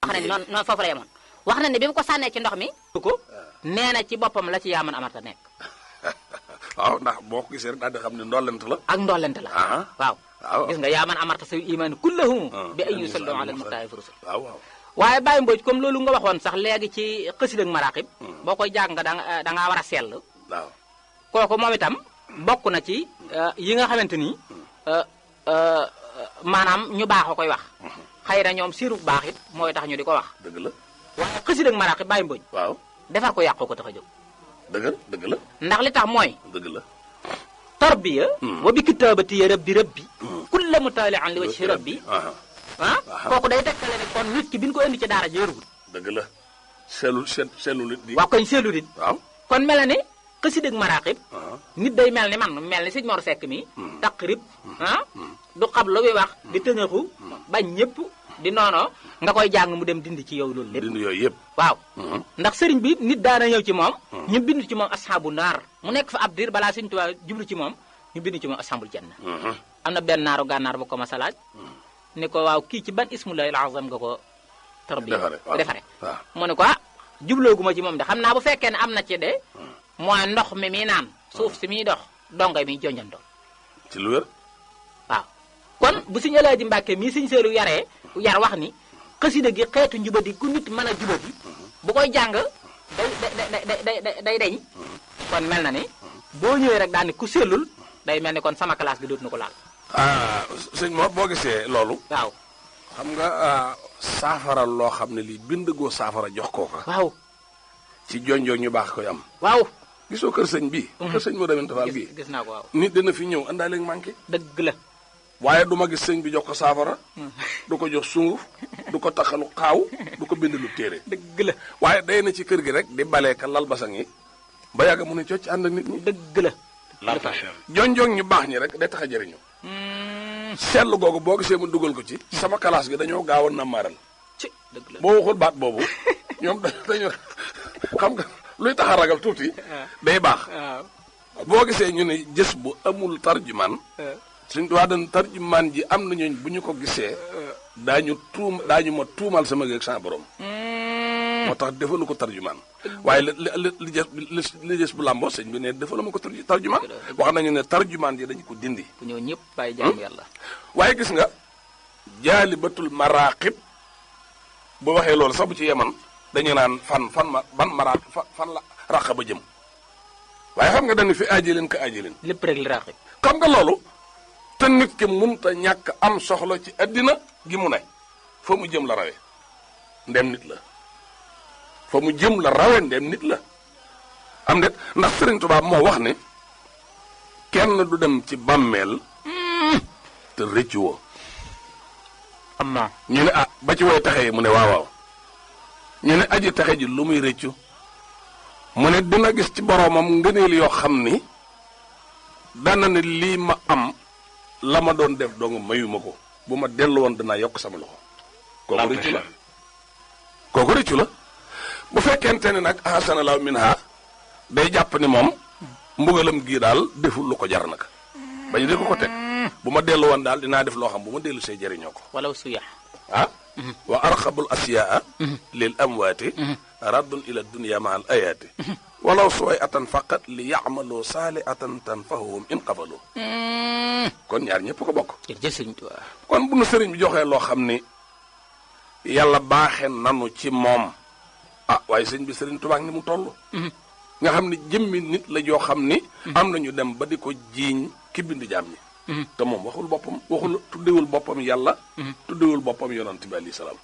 wax na ne noonu foofu la yemoon wax na ne bi mu ko sànnee ci ndox mi ko nee na ci boppam la ci yaa man amarta nekk waaw ndax boo ko gisee rek daal di xam ne ndollent la ak ndollent la waaw gis nga yaa man amarta sa iman kullahum bi ay yusallu ala al-muxtaari fi rusul waaw waaye Baye Mbodj comme loolu nga waxoon sax léegi ci xasida ak maraqib boo koy jàng nga da ngaa war a sell waaw kooku moom itam bokk na ci yi nga xamante ni maanaam ñu baax a koy wax xëy na ñoom siiru baax it mooy tax ñu di ko wax dëgg la waaye xasida ak maraqib Baye Mbodj waaw defar ko yàqoo ko tax a jóg dëgg la ndax li tax mooy dëgg la tarbiya wa bi kitaabati rabbi kulla mutaali'an li wajhi rabbi kooku day tekkale ne kon nit ki bi ñu ko indi ci daara ji yërugul dëgg la sellul it di waaw koñ sellul it waaw kon mel na ne xasida ak maraqib nit day mel ni man mel ni sëñ Mor Seck mi taqrib du xam lu muy wax di tëñaxu bañ ñëpp di noono nga koy jàng mu dem dindi ci yow loolu lépp dindi yooyu yëpp waaw ndax sëriñ bi nit daana ñëw ci moom ñu bind ci moom asxaabu naar mu nekk fa ab diir balaa sëñ Tuubaa jublu ci moom ñu bind ci moom asxaabul janna am na benn naaru gànnaar bu ko ma salaaj ni ko waaw kii ci ban ismullahil azam nga ko tarbiya defare mu ne ko jublooguma ci moom de xam naa bu fekkee ne am na ci de mooy ndox mi muy naan suuf si muy dox donga mi jonjandoo ci lu wér waaw kon bu Sëñ Alaaji Mbàkke mii Sëñ Seelu yar wax ni xasida gi xeetu njubadi ku nit mën a jubadi bu koy jàng day deñ kon mel na ni boo ñëwee rek daal ni ku sellul day mel ni kon sama classe gi dootu na ko laal sëñ Mor boo gisee loolu waaw xam nga saafara loo xam ne lii bind goo saafara jox kooka waaw ci jonjoo ñu baax koy am waaw gisoo kër sëñ bii kër sëñ moo demen tafal bii gis naa ko waaw nit dina fi ñëw àndaale manqué dëgg la waaye du ma gis sëñ bi jox ko saafara du ko jox sunguf du ko taxalu xaaw du ko bind lu téere dëgg la waaye day na ci kër gi rek di baleeka lal basang yi ba yàgg mu ne cocc ànd ak nit ñi dëgg la jonjoog ñu baax ñi rek day tax a jëriñu seetlu googu boo gisee mu dugal ko ci sama classe gi dañoo gaawoon na maaral ci dëgg la boo waxul baat boobu ñoom dañu xam nga luy tax a ragal tuuti day baax boo gisee ñu ne jës bu amul tarjumaan suñ waa dan tarjumaan ji am na ñooñ bu ñu ko gisee daañu ma tuumal sama géeg sa borom moo tax defalu ko tarjumaan waaye li jës bu làmboo sëñ bi ne defalu ma ko tarjumaan wax nañu ne tarjumaan ji dañu ko dindi bu ñëw ñëpp bàyyi jaamu yàlla waaye gis nga jaalibatul maraqib bu waxee loolu sax bu ci yeman dañu naan ban maraqib fan la raqa ba jëm waaye xam nga dañu fi aaji leen ka aaji leen lépp rek li raqib xam nga loolu te nit ki munta ñàkk am soxla ci addina gi mu ne fa mu jëm la rawe ndem nit la fa mu jëm la rawe ndem nit la am det ndax Sëriñ Tuubaa moo wax ne kenn du dem ci bàmmeel te rëccu woo am na ñu ne ba ci way taxe yi mu ne waaw ñu ne aji taxe ji lu muy rëccu mu ne dina gis ci boroomam ngëneel yoo xam ni dana ne lii ma am la ma doon def dong mayuma ko bu ma dellu woon danaa yokk sama loxo kooku rëccu la kooku rëccu la bu fekkente ne nag ahsanallahu minha day jàpp ni moom mbugalam gii daal deful lu ko jar nag bañu de ko teg bu ma dellu woon daal dinaa def loo xam bu ma dellu see jëriñoo ko walaw suyax wa arxabul asiyaa lil amwaati raddun ila dunya ma al ayaati walaw sooy atan faqat li yaamaloo saali atan tanfahum in qabaloo kon ñaar ñëpp ko bokk jërëjëf sëriñ Tuubaa kon bu nu sëriñ bi joxee loo xam ni yàlla baaxe nanu ci moom waaye sëriñ bi sëriñ Tuubaa ni mu toll nga xam ni jëmmi nit la joo xam ni am nañu dem ba di ko jiiñ ki bind jaam ñi te moom waxul tuddewul boppam yàlla tuddewul boppam yonante bi alayhi salaam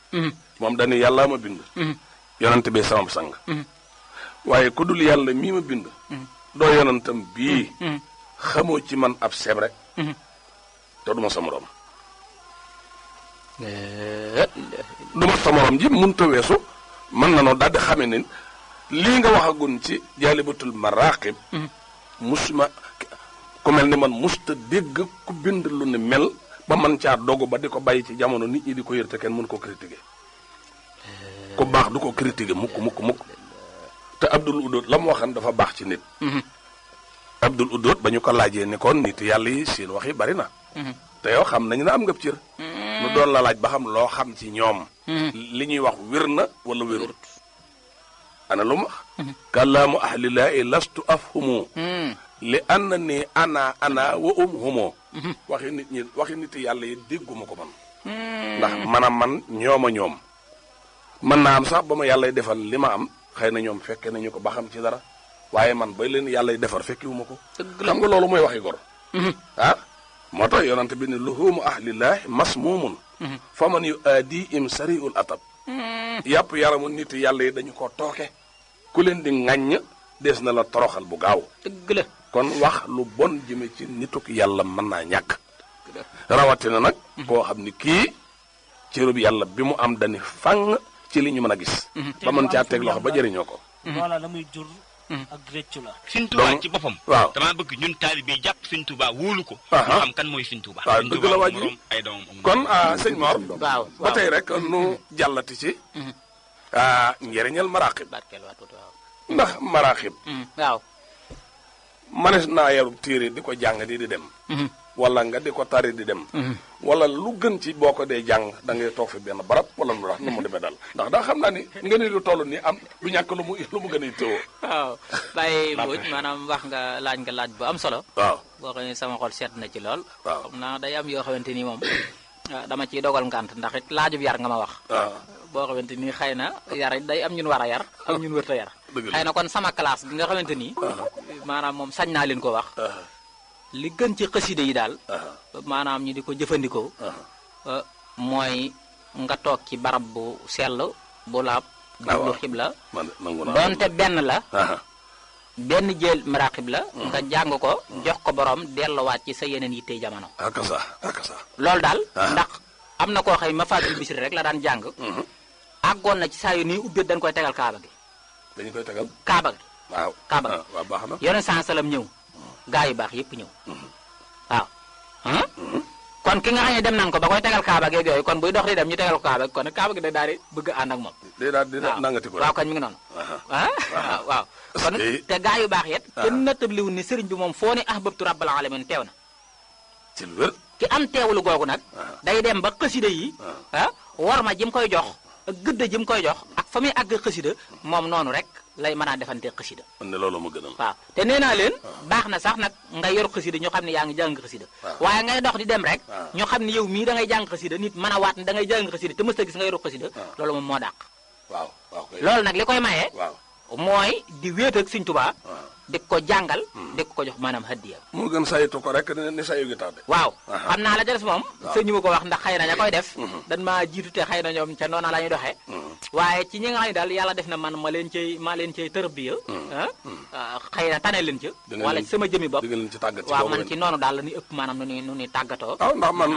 moom dañu yàlla ma bind yonante bi sama sang waaye ku dul yàlla mii ma bind doo yonantam bii xamoo ci man ab seb rek te duma sa morom duma sa morom ji munta weesu mën na noo daal di xame ne lii nga waxagun ci jaalibatul maraqib musuma ku mel ni man musta dégg ku bind lu ne mel ba man caa dogu ba di ko bàyyi ci jamono nit ñi di ko yër te kenn mënu ko critiquer ku baax du ko critiquer mukk te Abdul Udoot la mu waxan dafa baax ci nit Abdul Udoot ba ñu ko laajee ni kon nit yàlla yi seen wax yi bari na te yow xam nañu ne am nga cër nu doon la laaj ba xam loo xam ci ñoom li ñuy wax wér na wala wérut ana lu ma kalaamu ahlilaahi lastu afhumu li anna ni ana wa humoo waxi nit yàlla yi dégguma ko man ndax man ñooma ñoom mën naa am sax ba ma yàllay defal li ma am xëy na ñoom fekke nañu ko ba xam ci dara waaye man bay leen yàllay defar fekkiwuma ko xam nga loolu mooy waxi gor moo tax yonante bi ne luhuumu ahlillaahi masmuumun fa man yu aadi im sariul atab yàpp yaramu nit yàlla yi dañu ko tooke ku leen di ŋàññ des na la toroxal bu gaaw dëgg la kon wax lu bon jëme ci nituk yàlla mën naa ñàkk rawatina nag koo xam ni kii cërub yàlla bi mu am dani fang ci li ñu mën a gis ba mën caa teg loxo ba jëriñoo ko loola la muy jur ak réccu la Sëñ Tuubaa ci boppam waaw dama bëgg ñun taalibe jàpp Sëñ Tuubaa wóolu ko ñu xam kan mooy Sëñ Tuubaa waaw dëgg la waaj ay doomam kon sëñ Mor waaw ba tey rek nu jàllati ci njëriñal maraqib ndax maraqib waaw manes naa yarub téere di ko jàng di dem wala nga di ko tari di dem wala lu gën ci boo ko dee jàng da ngay toog fi benn barab wala lu tax nu mu demee daal ndax daa xam naa ni nga ni lu toll nii am lu ñàkk lu mu gën a teewoo waaw bàyyi Mbodj maanaam wax nga laaj bu am solo waaw boo xam ne sama xol seet na ci lool waaw xam naa day am yoo xamante ni moom dama ciy dogal ngànt ndax it laajub yar nga ma wax boo xamante ni xëy na yar it day am ñun war a yar am ñun wërta yar xëy na kon sama classe bi nga xamante ni maanaam moom sañ naa leen ko wax li gën ci xasida yi daal maanaam ñi di ko jëfandikoo mooy nga toog ci barab bu sell bu laab jublu xibla doonte benn la benn jël maraqib la nga jàng ko jox ko borom delluwaat ci sa yeneen yittey jamono akasa loolu daal ndax am na koo xëy ma fàttali bisiri rek la daan jàng àggoon na ci saa yu nii ubbit dañ koy tegal kaaba gi dañu koy tegal kaaba gi waaw kaaba gi waaw baax na yoneen saa salam ñëw gaa yu baax yëpp ñëw waaw kon ki nga xam ne dem nañ ko ba koy tegal kaaba gi yooyu kon buy dox di dem ñu tegal ko kaaba gi kon kaaba gi day daal di bëgg a ànd ak moom day daal di nangati ko waaw kon mi ngi noonu waaw kon te gaa yu baax yet kenn nattabliwul ni sëriñ bi moom foo ne ahbabtu rabbal alamin teew na ci lu wér ki am teewlu googu nag day dem ba xasida yi war ma ji mu koy jox ak gëdd ji mu koy jox ak fa muy àgg xasida moom noonu rek lay mën a defante xasida man ne loolu ma gënal waaw te nee naa leen baax na sax nag nga yor xasida ñu xam ne yaa ngi jàng xasida waaye ngay dox di dem rek ñu xam ne yow mii da ngay jàng xasida nit mën a waat ne da ngay jàng xasida te mës a gis nga yoru xasida loolu moom moo dàq waaw loolu nag li koy mayee mooy di wéet ak Sëñ Tuubaa di ko jàngal di ko jox maanaam hadiya moo gën saytu ko rek ni sayu gi tax de waaw xam naa la ca des moom sëñ ma ko wax ndax xëy na ña koy def dan maa jiitu te xëy na ñoom ca noona la ñuy doxee waaye ci ñi nga xam ne daal yàlla def na man ma leen cay tërbiya xëy na tane leen ca wala sama jëmi bopp waaw man ci noonu daal la ñuy ëpp maanaam nu ñuy tàggatoo waaw ndax man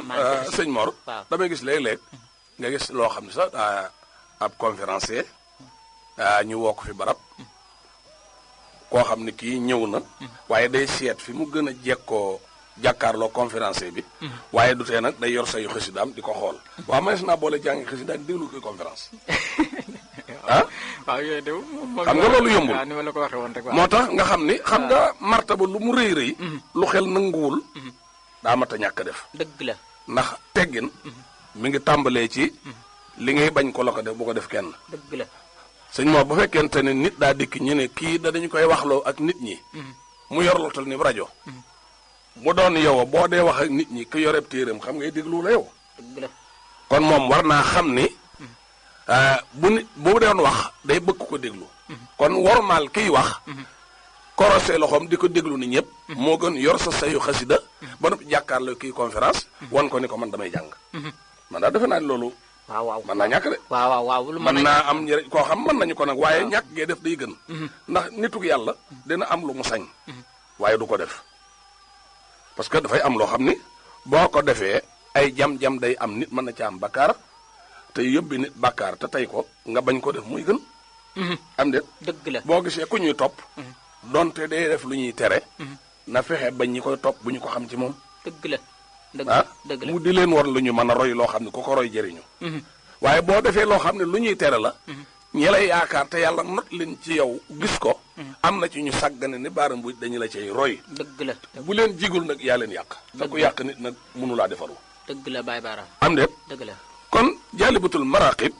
sëñ Mor damay gis léeg-léeg nga gis loo xam ne sax ab conférencier ñu woo ko fi barab koo xam ne kii ñëw na waaye day seet fi mu gën a jekkoo jàkkaarloo conférencier bi waaye du tee nag day yor sayu xasidaam di ko xool waaw manes naa boole jàngi xasidaam déglu koy conférence waaw yooyu de xam nga loolu yombul ni ma la ko waxee woon rek moo tax nga xam ni xam nga martaba lu mu rëy rëy lu xel nanguwul daa mat a ñàkk def dëgg la ndax teggin mi ngi tàmbalee ci li ngay bañ ko la ko def bu ko def kenn dëgg la sëñ Mor bu fekkente ne nit daa dikk ñu ne kii dañu koy waxloo ak nit ñi mu yor lu tal ni rajo mu doon yow boo dee wax ak nit ñi ku yoreb téeram xam ngay déglu la yow dëgg la kon moom war naa xam ni bu doon wax day bëgg ko déglu kon wormaal kiy wax korosé loxoom di ko déglu ni ñëpp moo gën yor sa sayu xasida ba noppi jàkkaarloo kii conférence wan ko ni ko man damay jàng man daal defe naa ni loolu waaw mën naa ñàkk de waaw lu mën naa am njëriñ koo xam mën nañu ko nag waaye ñàkk gee def day gën ndax nituk yàlla dina am lu mu sañ waaye du ko def parce que dafay am loo xam ni boo ko defee ay jam-jam day am nit mën na ca am bakkaar te yóbbi nit bakkaar te tey ko nga bañ ko def muy gën am déet dëgg la boo gisee ku ñuy topp donte day def lu ñuy tere na fexe bañ ñi koy topp bu ñu ko xam ci moom dëgg la dëgg la mu di leen war lu ñu mën a roy loo xam ne ku ko roy jëriñu waaye boo defee loo xam ne lu ñuy tere la ñi lay yaakaar te yàlla not leen ci yow gis ko am na ci ñu sàggane ni baaram bu dañu la cay roy dëgg la bu leen jigul nag yaa leen yàq te ku yàq nit nag mënulaa defaru dëgg la Baye Bara am déet dëgg la kon jaalibatul maraqib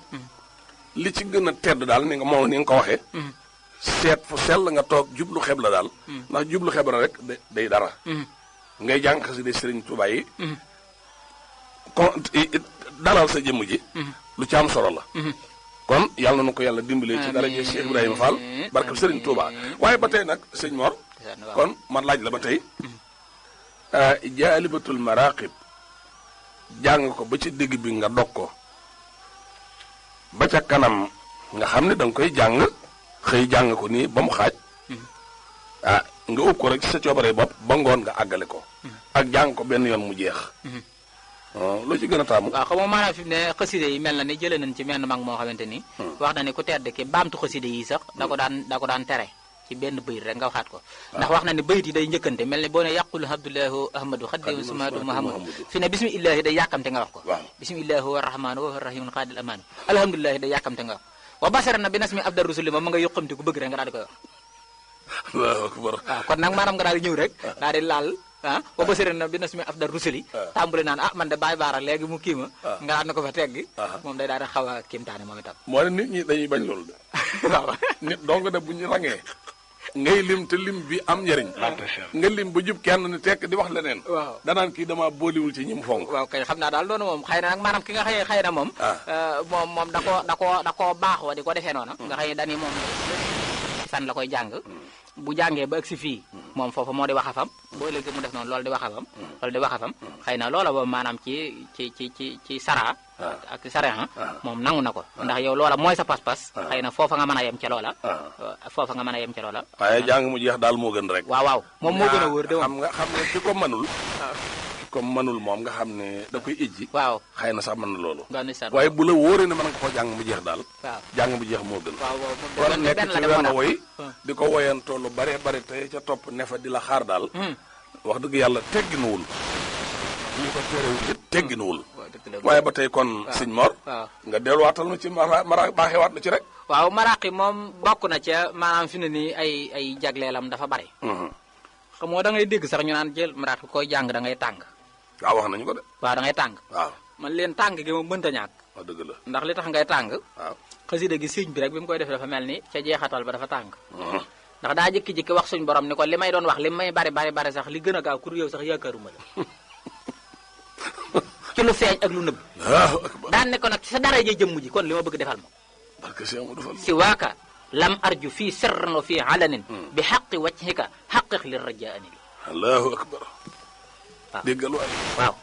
li ci gën a tedd daal ni nga moom ni nga ko waxee seet fu sell nga toog jublu xebla daal ndax jublu xebla rek day dara ngay jàng xasida Sëriñ Tuubaa yi kon dalal sa jëmm ji lu ci am solo la kon yàlla na ko yàlla dimbalee ci daraje Cheikh Ibrahima Fall barke Sëriñ Tuubaa waaye ba tey nag sëñ Mor kon man laaj la ba tey jaalibatul maraqib jàng ko ba ci digg bi nga dog ko ba ca kanam nga xam ne da nga koy jàng xëy jàng ko nii ba mu xaaj nga ub ko rek ci sa coobare bopp ba ngoon nga àggale ko ak jàng ko benn yoon mu jeex loo ci gën a taamu waaw xam nga maanaam fi mu ne xaside yi mel na ni jëlee nañ ci menn mag moo xamante ni wax na ni ku tedd ki baamtu xaside yi sax da ko daan tere ci benn bayit rek nga waxaat ko ndax wax na ni bayit yi day njëkkante mel ni boo ne yàqul abdullahu ahmadu xaddim sumatu muhammadu fi ne bismillahi day yàkkamte nga wax ko bismillahi wa rahmanu wa rahimul xaadil amaanu alhamdulilahi day yàkkamte nga wax wa basara na bi nasmi abdar rusuli moom ma nga yokkamte ku bëgg rek nga daal di koy wax allahu akbar waaw kon nag maanaam nga daal di ñëw rek daal di laal wa basara na bi nasmi abdar rusuli tàmbale naan man de Baye Bara léegi mu kii ma nga daal na ko fa teggi moom day daal di xaw a kiimtaane moom itam moo ne nit ñi dañuy bañ loolu de waaw nit dong de bu ñu rangee ngay lim te lim bi am njëriñ nga lim ba jub kenn ni tekk di wax leneen waaw danaan kii dama booliwul ci ñi mu fonk waaw kay xam naa daal loolu moom xëy na nag maanaam ki nga xëy na moom moom da koo baaxoo di ko defee noona nga xëy dani moom fan la koy jàng bu jàngee ba agsi fii moom foofu moo di waxafam boo léegi mu def noonu loolu di waxafam xëy na loola boobu maanaam ci sara ak sariya moom nangu na ko ndax yow loola mooy sa pas-pas xëy na foofa nga mën a yem ca loola waaye jàng mu jeex daal moo gën rek waaw moom moo gën a wóor de xam nga ki ko mënul moom nga xam ne da koy ijji waaw xëy na sax mën na loolu waaye waaye bu la wóoree ne mën nga ko jàng mu jeex daal jàng mu jeex moo gën kon nekk ci wenn woy di ko woyantoo lu bare bare te ca topp ne fa di la xaar daal wax dëgg yàlla tegginuwul ñu ko terewul it tegginuwul waaye ba tey kon sëñ Mor nga delluwaatal na ci mara baaxewaat na ci rek waaw maraqi moom bokk na ca maanaam fi ne nii ay jagleelam dafa bari xam nga da ngay dégg sax ñu naan jël maraqi koy jàng da ngay tàng waaw wax nañu ko de waaw da ngay tàng waaw man leen tàng gi moom mënta ñàkk wax dëgg la ndax li tax ngay tàng waaw xasida gi sëñ bi rek bi mu koy def dafa mel ni ca jeexatal ba dafa tàng ndax daa jëkki-jëkki wax suñ borom ni ko li may doon wax li may bari sax li gën a gaaw kur yow sax yaakaaruma la ci lu feeñ ak lu nëbb daan ne ko nag ci sa dara jee jëmm ji kon li ma bëgg defal ma si waaka lam arju fii sirran wa fii alanin bi xaqi wajhika xaqiq li rajaani li allahu akbar déggal waay waaw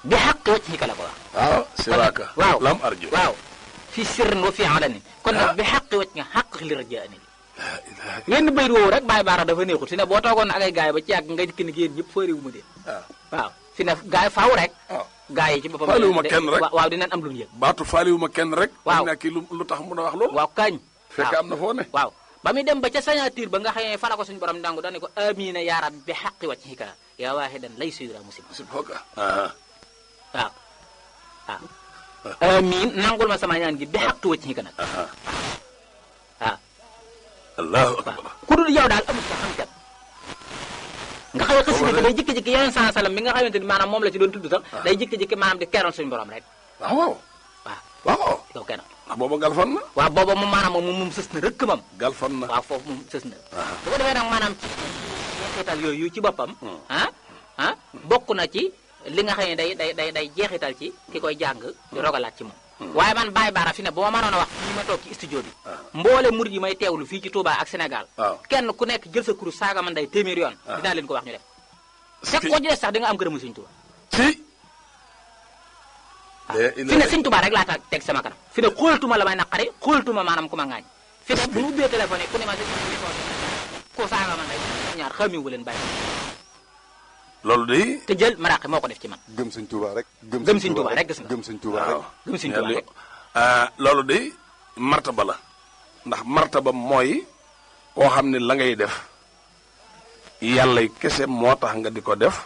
bi xaqi wajhika la ko wax waaw si waaka waaw lam arju waaw fii sirran wa fii alanin kon nag bi xaqi wajhika xaqiq li rajaani li wenn bayit woowu rek Baye Bara dafa neexut fi ne boo toogoon ak ay gaay ba ci yàgg nga dikk ni géen ñëpp fëriwu ma dee waaw fi ne gaay faaw rek gaay yi ci boppam faaliwu ma kenn rek waaw dinañ am lu ñu yëg baatu faaliwu ma kenn rek waaw kii lu tax mun a wax loolu waaw kañ fekk am na foo ne waaw ba muy dem ba ca signature ba nga xëyee fa la ko suñu borom nangu dañ ne ko amina yaa rabbi bi xaqi wajhika yaa waahidan lay suyura musib waaw amin nangul ma sama ñaan gi bi xaqi wajhika nag waaw allahu akbar ku dul yow daal amul sa xam-xam nga xëy xasida day jikki-jikki yeneen saa salam mi nga xamante ni maanaam moom la ci doon tudd sax day jikki-jikki maanaam di keroon suñu borom rek waaw yow keroon ndax booba galfan na waaw booba moom maanaam moom sës na rëkk moom galfan na waaw foofu moom sës na bu ko defee nag maanaam ci jeexital yooyu ci boppam bokk na ci li nga xam ne day jeexital ci ki koy jàng di rogalaat ci moom waaye man Baye Bara fi ne bu ma mënoon a wax fii ma toog ci studio bi mboole murid yi may teewlu fii ci Touba ak Sénégal kenn ku nekk jël sa kurus saaga man day téeméer yoon dinaa leen ko wax ñu def fekk ko jëlee sax di nga am gërëmu Sëñ Touba fi ne Sëñ Touba rek laa teg sama kanam fi ne xoolatuma la may naqari xoolatuma maanaam ku ma ngaañ fi ne bu ñu ubbee téléphone yi ku ne ma ko saaga man day ñaar xamiwu leen bàyyi loolu day te jël maraqi moo ko def ci man gëm Sëñ Touba rek gëm Sëñ Touba rek gis nga gëm Sëñ Touba rek gëm Sëñ Touba rek loolu day martaba la ndax martaba mooy koo xam ne la ngay def yàlla kese moo tax nga di ko def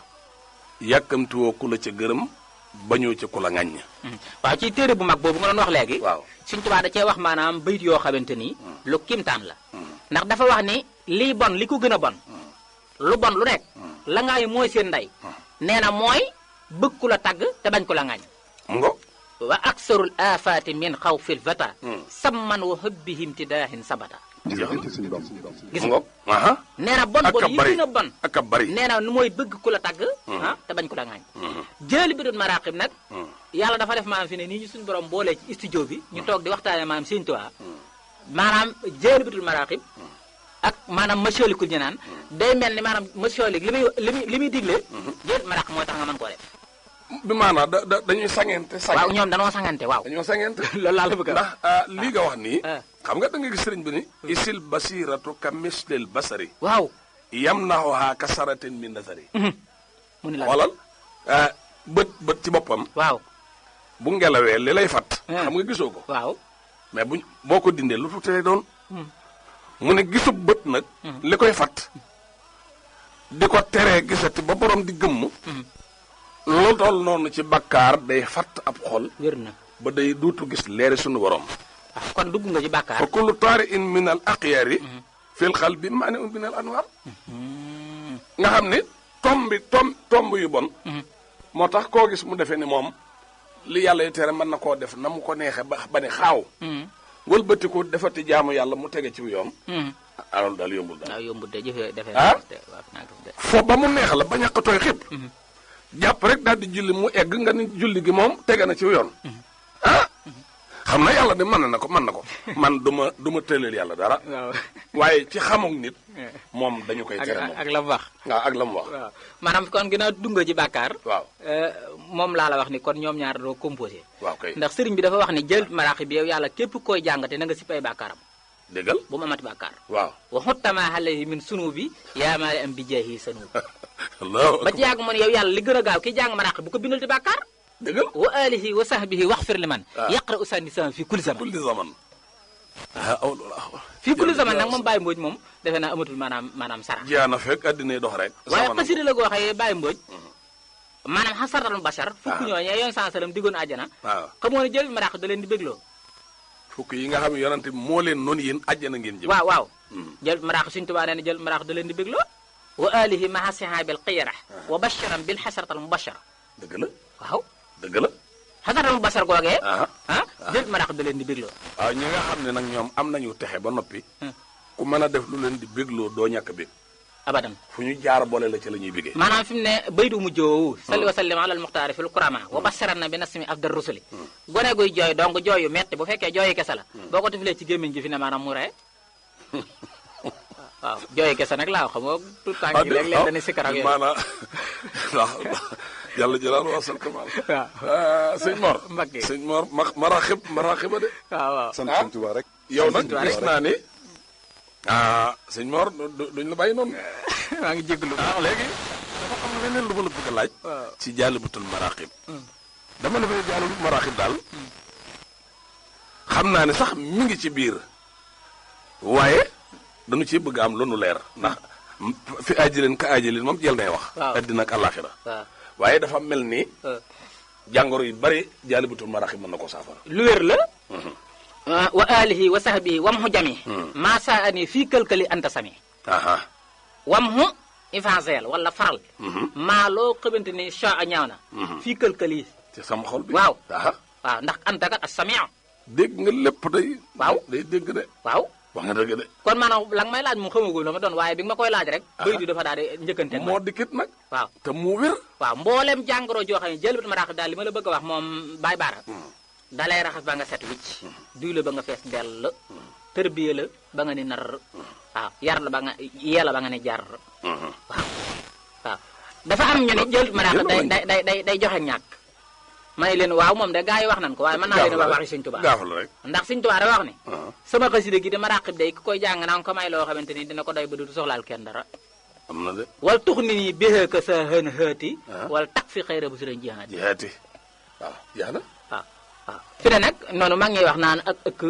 yàkkamtiwoo ku la ca gërëm bañoo ca ku la ŋàññ waaw ci téere bu mag boobu nga doon wax léegi waaw Sëñ Touba da cee wax maanaam bayit yoo xamante ni lu kimtaan la ndax dafa wax ni lii bon li ko gën a bon lu bon lu nekk la ngaay mooy seen ndey nee na mooy bëgg ku la tagg te bañ ku la ŋaañ mu ngo wa aksarul afaati min xawfil fata samman wa hubbihim tidaahin sabata gis nga aha nee na bon ak bon a yi bari gën a bon ak a bari nee na mooy bëgg ku la tagg te bañ ku la ŋaañ jëli bi doon maraqib nag yàlla dafa def maanaam fi ne nii ñu suñu borom boolee ci studio bi ñu toog di waxtaane maanaam Sëñ Tuubaa maanaam jëli bi doon maraqib ak maanaam masoolikul ñu naan day mel ni maanaam masoolik li muy digle jël maraq mooy tax nga mën koo def bi maanaam dañuy sangente waaw ñoom danoo sangante waaw dañoo sangente loolu laa la bëgg a ndax lii nga wax nii xam nga da nga gis sëriñ bi ni isil basiratu ka mislil basari waaw yamnahuha kasaratin min nasari mu ni la walal bët ci boppam waaw bu ngelawee li lay fat xam nga gisoo ko waaw mais boo ko dindee lu tuuti lay doon mu ne gisub bët nag li koy fat di ko teree gisati ba borom di gëmm loolu toll noonu ci bakkaar day fat ab xol wér na ba day duutu gis leeri suñu borom waaw kon dugg nga ci bàkkaar fa kullu taari in min al aqyari fil qalbi maani un min al anwar nga xam ne tomb yu bon moo tax koo gis mu defee ni moom li yàlla yu tere mën na koo def na mu ko neexe ba ni xaaw wëlbati ko defati jaamu yàlla mu tege ci yoon alors daal yombul daal waaw yombul de jëfe defee fo ba mu neex la ba ñàkkatooy xib jàpp rek daal di julli mu egg nga ni julli gi moom tege na ci yoon xam na yàlla de mën na ko man du ma tëleel yàlla dara waaw waaye ci xamuk nit moom dañu koy tere moom ak la mu wax waaw ak la mu wax waaw maanaam kon ginnaaw dunga ci bàkkaar waaw moom laa la wax ni kon ñoom ñaar doo composé waaw kay ndax sëriñ bi dafa wax ni jël maraaxi bi yow yàlla képp koy jàngate na nga si pay bàkkaaram déggal bu mu amati bàkkaar waaw wa xuttama alayhi min sunu bi yaa maali am bi jeexi sanu allahu ba ci yàgg mu ne yow yàlla li gën a gaaw ki jàng maraaxi bu ko bindal ti bàkkaar déggal wa alihi wa sahbihi waxfir liman yaqra usanni sama fii kulli zaman kulli zaman fii kulli zaman nag moom Baye Mbodj moom defe naa amatul maanaam sara jaana fekk addinay dox rek waaye xasida la goo xëyee Baye Mbodj maanaam xasaratal bachar fukk ñooñee yoon saa salam diggoon àjjana waaw xamoo ne jël maraax da leen di bégloo fukk yi nga xam ne yonante bi moo leen noonu yéen àjjana ngeen jëm waaw jël maraax Sëñ Tuubaa nee na jël maraax da leen di bégloo wa alihi maha sihabil xiyara wa basharan bil xasaratal mubashara dëgg la waaw dëgg la xasaratal mubashar googee jël maraax da leen di bégloo waaw ñi nga xam ne nag ñoom am nañu texe ba noppi ku mën a def lu leen di bégloo doo ñàkk bég abadan fu ñu jaar boole la ci la ñuy bégee maanaam fi mu ne baydu mu joowu salli wa sallim ala al muxtaari fil kurama wa basharan na bi nasmi afdal rusuli gone guy jooy donc jooy yu metti bu fekkee jooyu kese la boo ko teflee ci gémmiñ gi fi ne maanaam mu ree waaw jooyu kese nag laa xam nga tout temps gi léeg-léeg dañuy sikkar ak yooyu maanaam yàlla jëlaal wasal kamal waaw sëñ Mor Mbakke sëñ Mor maraxiba de waaw sant Sëñ Tuubaa rek yow nag gis naa ni sëñ Mor duñ la bàyyi noonu maa ngi jégalu léegi dafa am leneen lu ma la bëgg a laaj ci jaalibatul maraqib dama ne jaalibatul maraqib daal xam naa ne sax mi ngi ci biir waaye dañu ci bëgg am lu nu leer ndax fi ajileen ka ajileen moom jël nay wax addina ak àllaaxira waaye dafa mel ni jàngoro yu bari jaalibatul maraqib mën na ko saafara lu wér la wa alihi wa sahbihi wam xu jami maa saa ani fii këlkali anta sami wam xu évangile wala faral maa loo xamante ni cha a ñaaw na fii këlkali ci sama xol bi waaw waaw ndax anta kat as samia dégg nga lépp day waaw day dégg de waaw wax nga dëgg de kon maanaam la nga may laaj mu xamagul la ma doon waaye bi nga ma koy laaj rek bëy du dafa daal di njëkkante moo dikkit nag waaw te mu wér waaw mboolem jàngoro joo xam ne jël bit ma raxas daal li ma la bëgg a wax moom Baye Bara dalay raxas ba nga set wicc duy la ba nga fees dell tërbiye la ba nga ni nar waaw yar la ba nga yee la ba nga ni jar waaw waaw dafa am ñu ne jël ma raxas day joxe ñàkk ma ne leen waaw moom de gaa yi wax nañ ko waaye mën naa leen wax waxi Sëñ Tuubaa gaafal rek ndax Sëñ Tuubaa dafa wax ne sama xasida gi dama raqib day ki koy jàng naa ko may loo xamante ni dina ko doy ba du soxlaal kenn dara am na de wal tux ni nii béxee ka sa xën xëati wala tax fi xëyra bu si lañ jihaati jihaati waaw jeex na waaw waaw fi ne nag noonu mag ñuy wax naan ak ëkk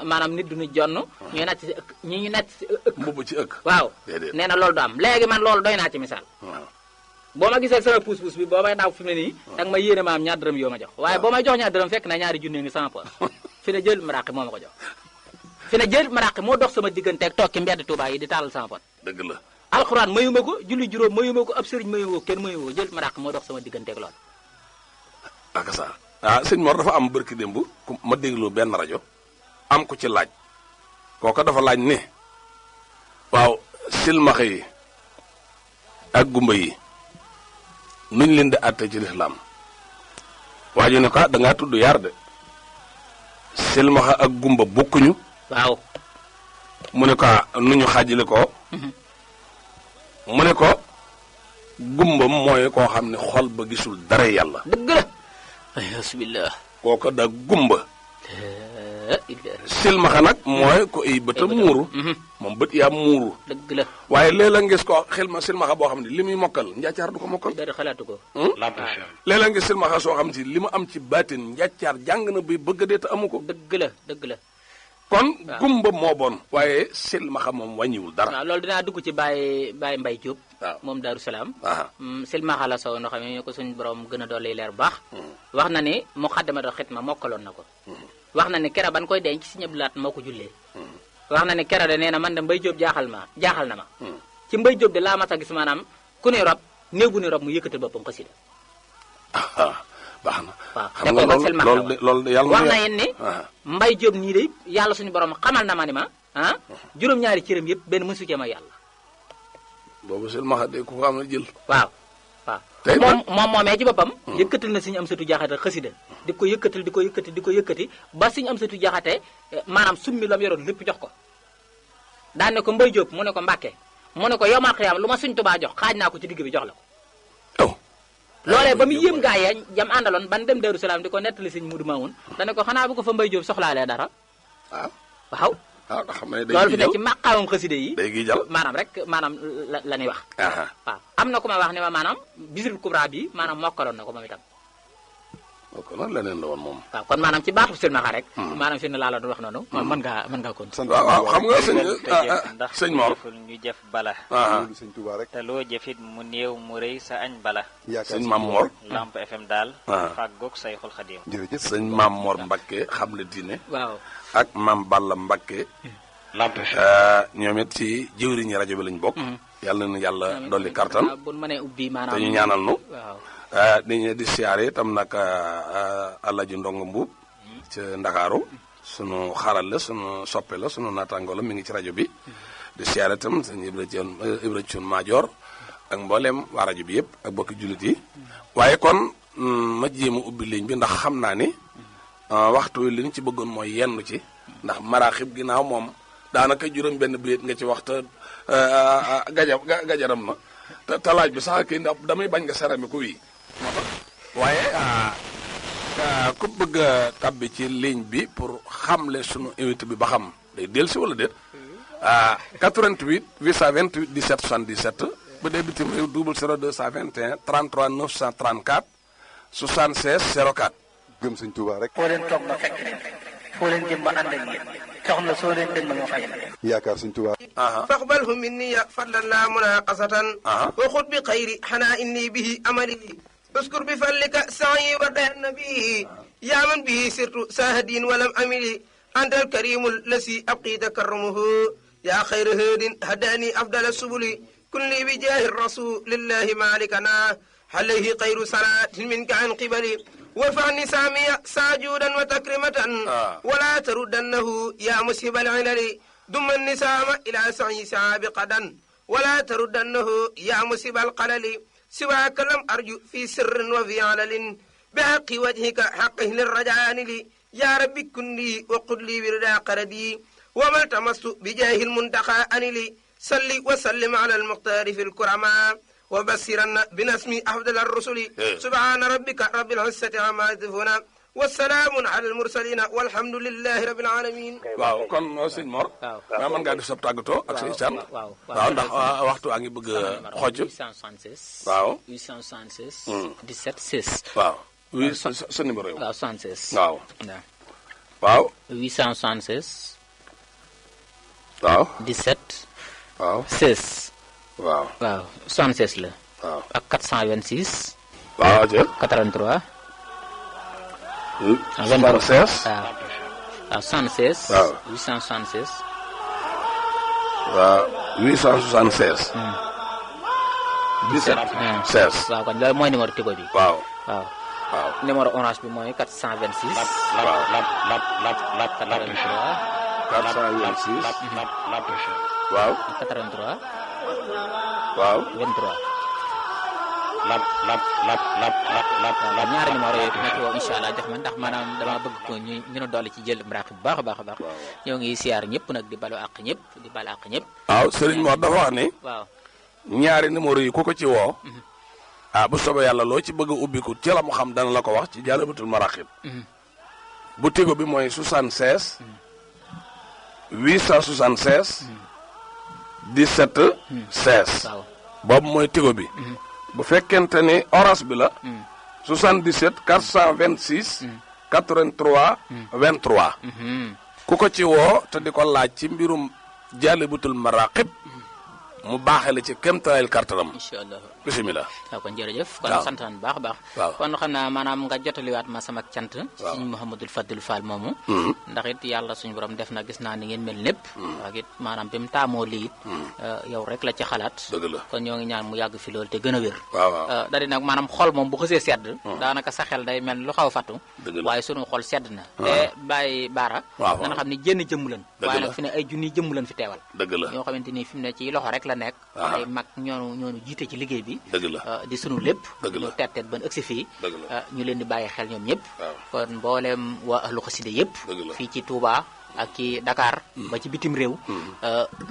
maanaam nit du ñu jonn ñuy nacc si ëkk ñu nacc si ëkk mbubb ci ëkk waaw déedéet nee na loolu du am léegi man loolu doy naa ci misaal boo ma gisee sama puus-puus bi boo may daaw fi mu ne nii danga ma yéene ma am ñaar dërëm yoo ma jox waaye boo may jox ñaar dërëm fekk na ñaari junne ngi sama poos fi ne jël maraqi moo ma ko jox fi ne jël maraqi moo dox sama digganteeg toog ci mbedd Touba yi di taalal sama pot dëgg la alxuraan mayu ma ko julli juróom mayu ma ko ab sëriñ mayu ma ko kenn mayu ma ko jël maraqi moo dox sama digganteeg lool ak sa sëñ Mor dafa am bërki démb ma déglu benn rajo am ko ci laaj kooka dafa laaj ne waaw silmaxa yi ak gumba yi nuñ leen di àtte ci lislaam waa ji ne ko da ngaa tudd yar de silmaxa ak gumba bokkuñu waaw mu ne ko nu ñu xaajale ko mu ne ko gumba mooy koo xam ne xol ba gisul dara yàlla dëgg la alhamdulilah kooka da gumba silmaxa nag mooy ko ay bëtam muuru moom bët yaa muuru dëgg la waaye léeg-léeg ngis ko silmaxa boo xam ne li muy mokkal njàccaar du ko mokkal dara xalaatu ko léeg-léeg ngis silmaxa soo xam ne li mu am ci baatin njàccaar jàng na bi bëgg a dee te amu ko dëgg la kon gumba moo bon waaye silmaxa moom wàññiwul dara waaw loolu dinaa dugg ci Baye Mbaye Diop waaw moom Daaru Salaam silmaxa la soo noo xam ne ñu ko suñ borom gën a dolli leer bu baax wax na ni Muxaddamatul Xidma mokkaloon na ko wax na ni kera ban koy denc Sëñ Abdu Lahat moo ko jullee wax na ni kera de nee na man de Mbaye Diop jaaxal na ma ci Mbaye Diop de laa mas a gis maanaam ku ne rob néew bu ne rob mu yëkkatal boppam xasida baax na waaw xam nga loolu yàlla wax na yéen ni Mbaye Diop nii de yàlla suñu borom xamal na ma ni ma juróom-ñaari cëram yëpp benn mësu cee ma yàlla boobu silmaxa de ku ko am na jël waaw moom moomee ci boppam yëkkatal na Sëñ Amsatu Jaxate xasida di ko yëkkati ba Sëñ Amsatu Jaxate maanaam summi la mu yoroon lépp jox ko daan ne ko Mbaye Diop mu ne ko Mbàkke mu ne ko yowmal xiyaam lu ma Sëñ Tuubaa jox xaaj naa ko ci digg bi jox la ko loolee ba mu yéem gaa yee jam àndaloon ban dem Daaru Salaam di ko nettali Sëñ Mudu Maamun dane ko xanaa bu ko fa Mbaye Diop soxlaalee dara waaw xam ne loolu fi nekk ci màqaamam xasida yi day gi jal maanaam la ñuy wax waaw am na ku ma wax ne ma maanaam Bisrul Kubra bi maanaam mokkaloon na ko moom itam ok nag leneen la woon moom waaw kon maanaam ci baatu silmaxa rek maanaam fi ne laa la doon wax noonu mën ngaa kon waaw xam nga sëñ Mor ñu jëf bala sëñ Touba rek te loo jëfit mu néew mu rëy sa añ bala sëñ Maam Mor Lamp FM daal fàggoog Sayxul Xadim jërëjëf sëñ Maam Mor Mbakke xam le diine waaw ak Maam Balla Mbakke Lamp ñoom it ci jëwriñi rajo bi lañ bokk yàlla na yàlla dolli kartan bu mënee ubbi maanaam te ñu ñaanal nu waaw di siyaare itam nag Alaaji Ndongo Mbuub ci Ndakaaru sunu xaral la sunu soppe la sunu naataango la mi ngi ci rajo bi di siyaare itam sëñ Ibra Cuun Maajoor ak mbooleem waa rajo bi yëpp ak bokki jullit yi waaye kon ma jéema ubbi ligne bi ndax xam naa ni waxtu wi li ñu ci bëggoon mooy yenn ci ndax maraaxib ginnaaw moom daanaka juróom benn biit nga ci waxta gajaram na te laaj bi sax kii ndax damay bañ nga serami ko wii moo tax waaye ku bëgg a tabbi ci ligne bi pour xamle sunu invité bi ba xam day dellusi wala déet 88 828 17 77 bu dee bitim réew 00221 33 934 76 04 gëm sëñ Touba rek foo leen toog nga fekk leen foo leen jëm ba ànd ak yéen soxna soo leen dégg ma fay yaakaar sëñ Touba فاقبله مني فضلا لا مناقصة وخذ بخير حنا إني به أملي اذكر بفلك سعي ودهن به يا من به سرت ساهدين ولم أملي أنت الكريم الذي أبقي تكرمه يا خير هاد هداني أفضل السبل كن لي بجاه الرسول لله مالكنا عليه خير صلاة منك عن قبلي وارفعني سامي ساجودا وتكرمة ولا تردنه يا مسهب العلل دم النسام إلى سعي سابقا ولا تردنه يا مسهب القلل سواك لم أرجو في سر وفي علل بحق وجهك حقه للرجعان لي يا ربي كن لي وقل لي بردا قردي وما التمست بجاه المنتقى أنلي صلي وسلم على المختار في الكرماء وبصرن بنسمي أفضل الرسل سبحان ربك رب العزة عما يصفون والسلام على المرسلين والحمد لله رب العالمين. waaw kon sëñ Mor. waaw mën ngaa def sa tàggatoo ak say cant. waaw ndax waxtu waa ngi bëgg a xoj. 876. waaw 876. 17 6. waaw oui sa numéro yow. waaw 76. waaw. waaw. 876. waaw. 17. waaw 16. waaw. waaw 76 la. waaw ak 426. waaw jël. 83. 76. waaw 76. waaw 876. waaw 876. 17. 16. waaw kon loolu mooy numéro Tigo bi. waaw. waaw waaw numéro orange bi mooy 426. waaw 426. 426. waaw 83. waaw 23. ñaari numéro yooyu ku nekk woo incha allah jox ma ndax maanaam dama bëgg ko ñu dolli ci jël mraq bu baax a baax a baax. ñoo ngi siyaar ñëpp nag di balu àq ñëpp di balu àq ñëpp. waaw Serigne Mor dafa wax ni. waaw ñaari numéro yi ku ko ci woo. bu soobee yàlla loo ci bëgg a ubbiku ci la mu xam dana la ko wax ci Jaalibatul Maraqib. bu tigo bi mooy 76. 876. 17. 16. waaw boobu mooy tigo bi. bu fekkente ni orange bi la. 77 426. 83. 23. ku ko ci woo te di ko laaj ci mbirum Jaalibatul Maraqib mu baaxee la ci kéemtalaayal kartanam. incha allah bisimilah. waaw kon jërëjëf. waaw kon sant nañu baax a baax. waaw kon xam naa maanaam nga jotaliwaat ma sama cant. waaw suñu Mouhamadul Fadil Fall moomu. ndax it yàlla suñu borom def na gis naa ni ngeen mel lépp. ak it maanaam bi mu taamoo lii it. yow rek la ci xalaat. dëgg la kon ñoo ngi ñaan mu yàgg fi loolu te gën a wér. waaw waaw da di nag maanaam xol moom bu xësee sedd. daanaka sa xel day mel lu xaw a fattu. dëgg la waaye sunu xol sedd na. te bàyyi baara. waaw nga xam ne jénn jëmm lan. dëgg waaye la nag fi ne ay junniy jëmm lan fi teewal. dëgg la ñoo xamante ni fi mu ne ci loxo rek la nekk. ay mag ñoonu jiite ci liggéey bi. dëgg la di sunu lépp. dëgg la ñu teet ban ëgsi fii. dëgg la ñu leen di bàyyi xel ñoom ñëpp. waaw kon mbooleem waa ahlu xasida yëpp. dëgg la fii ci Touba ak ci Dakar. ba ci bitim réew.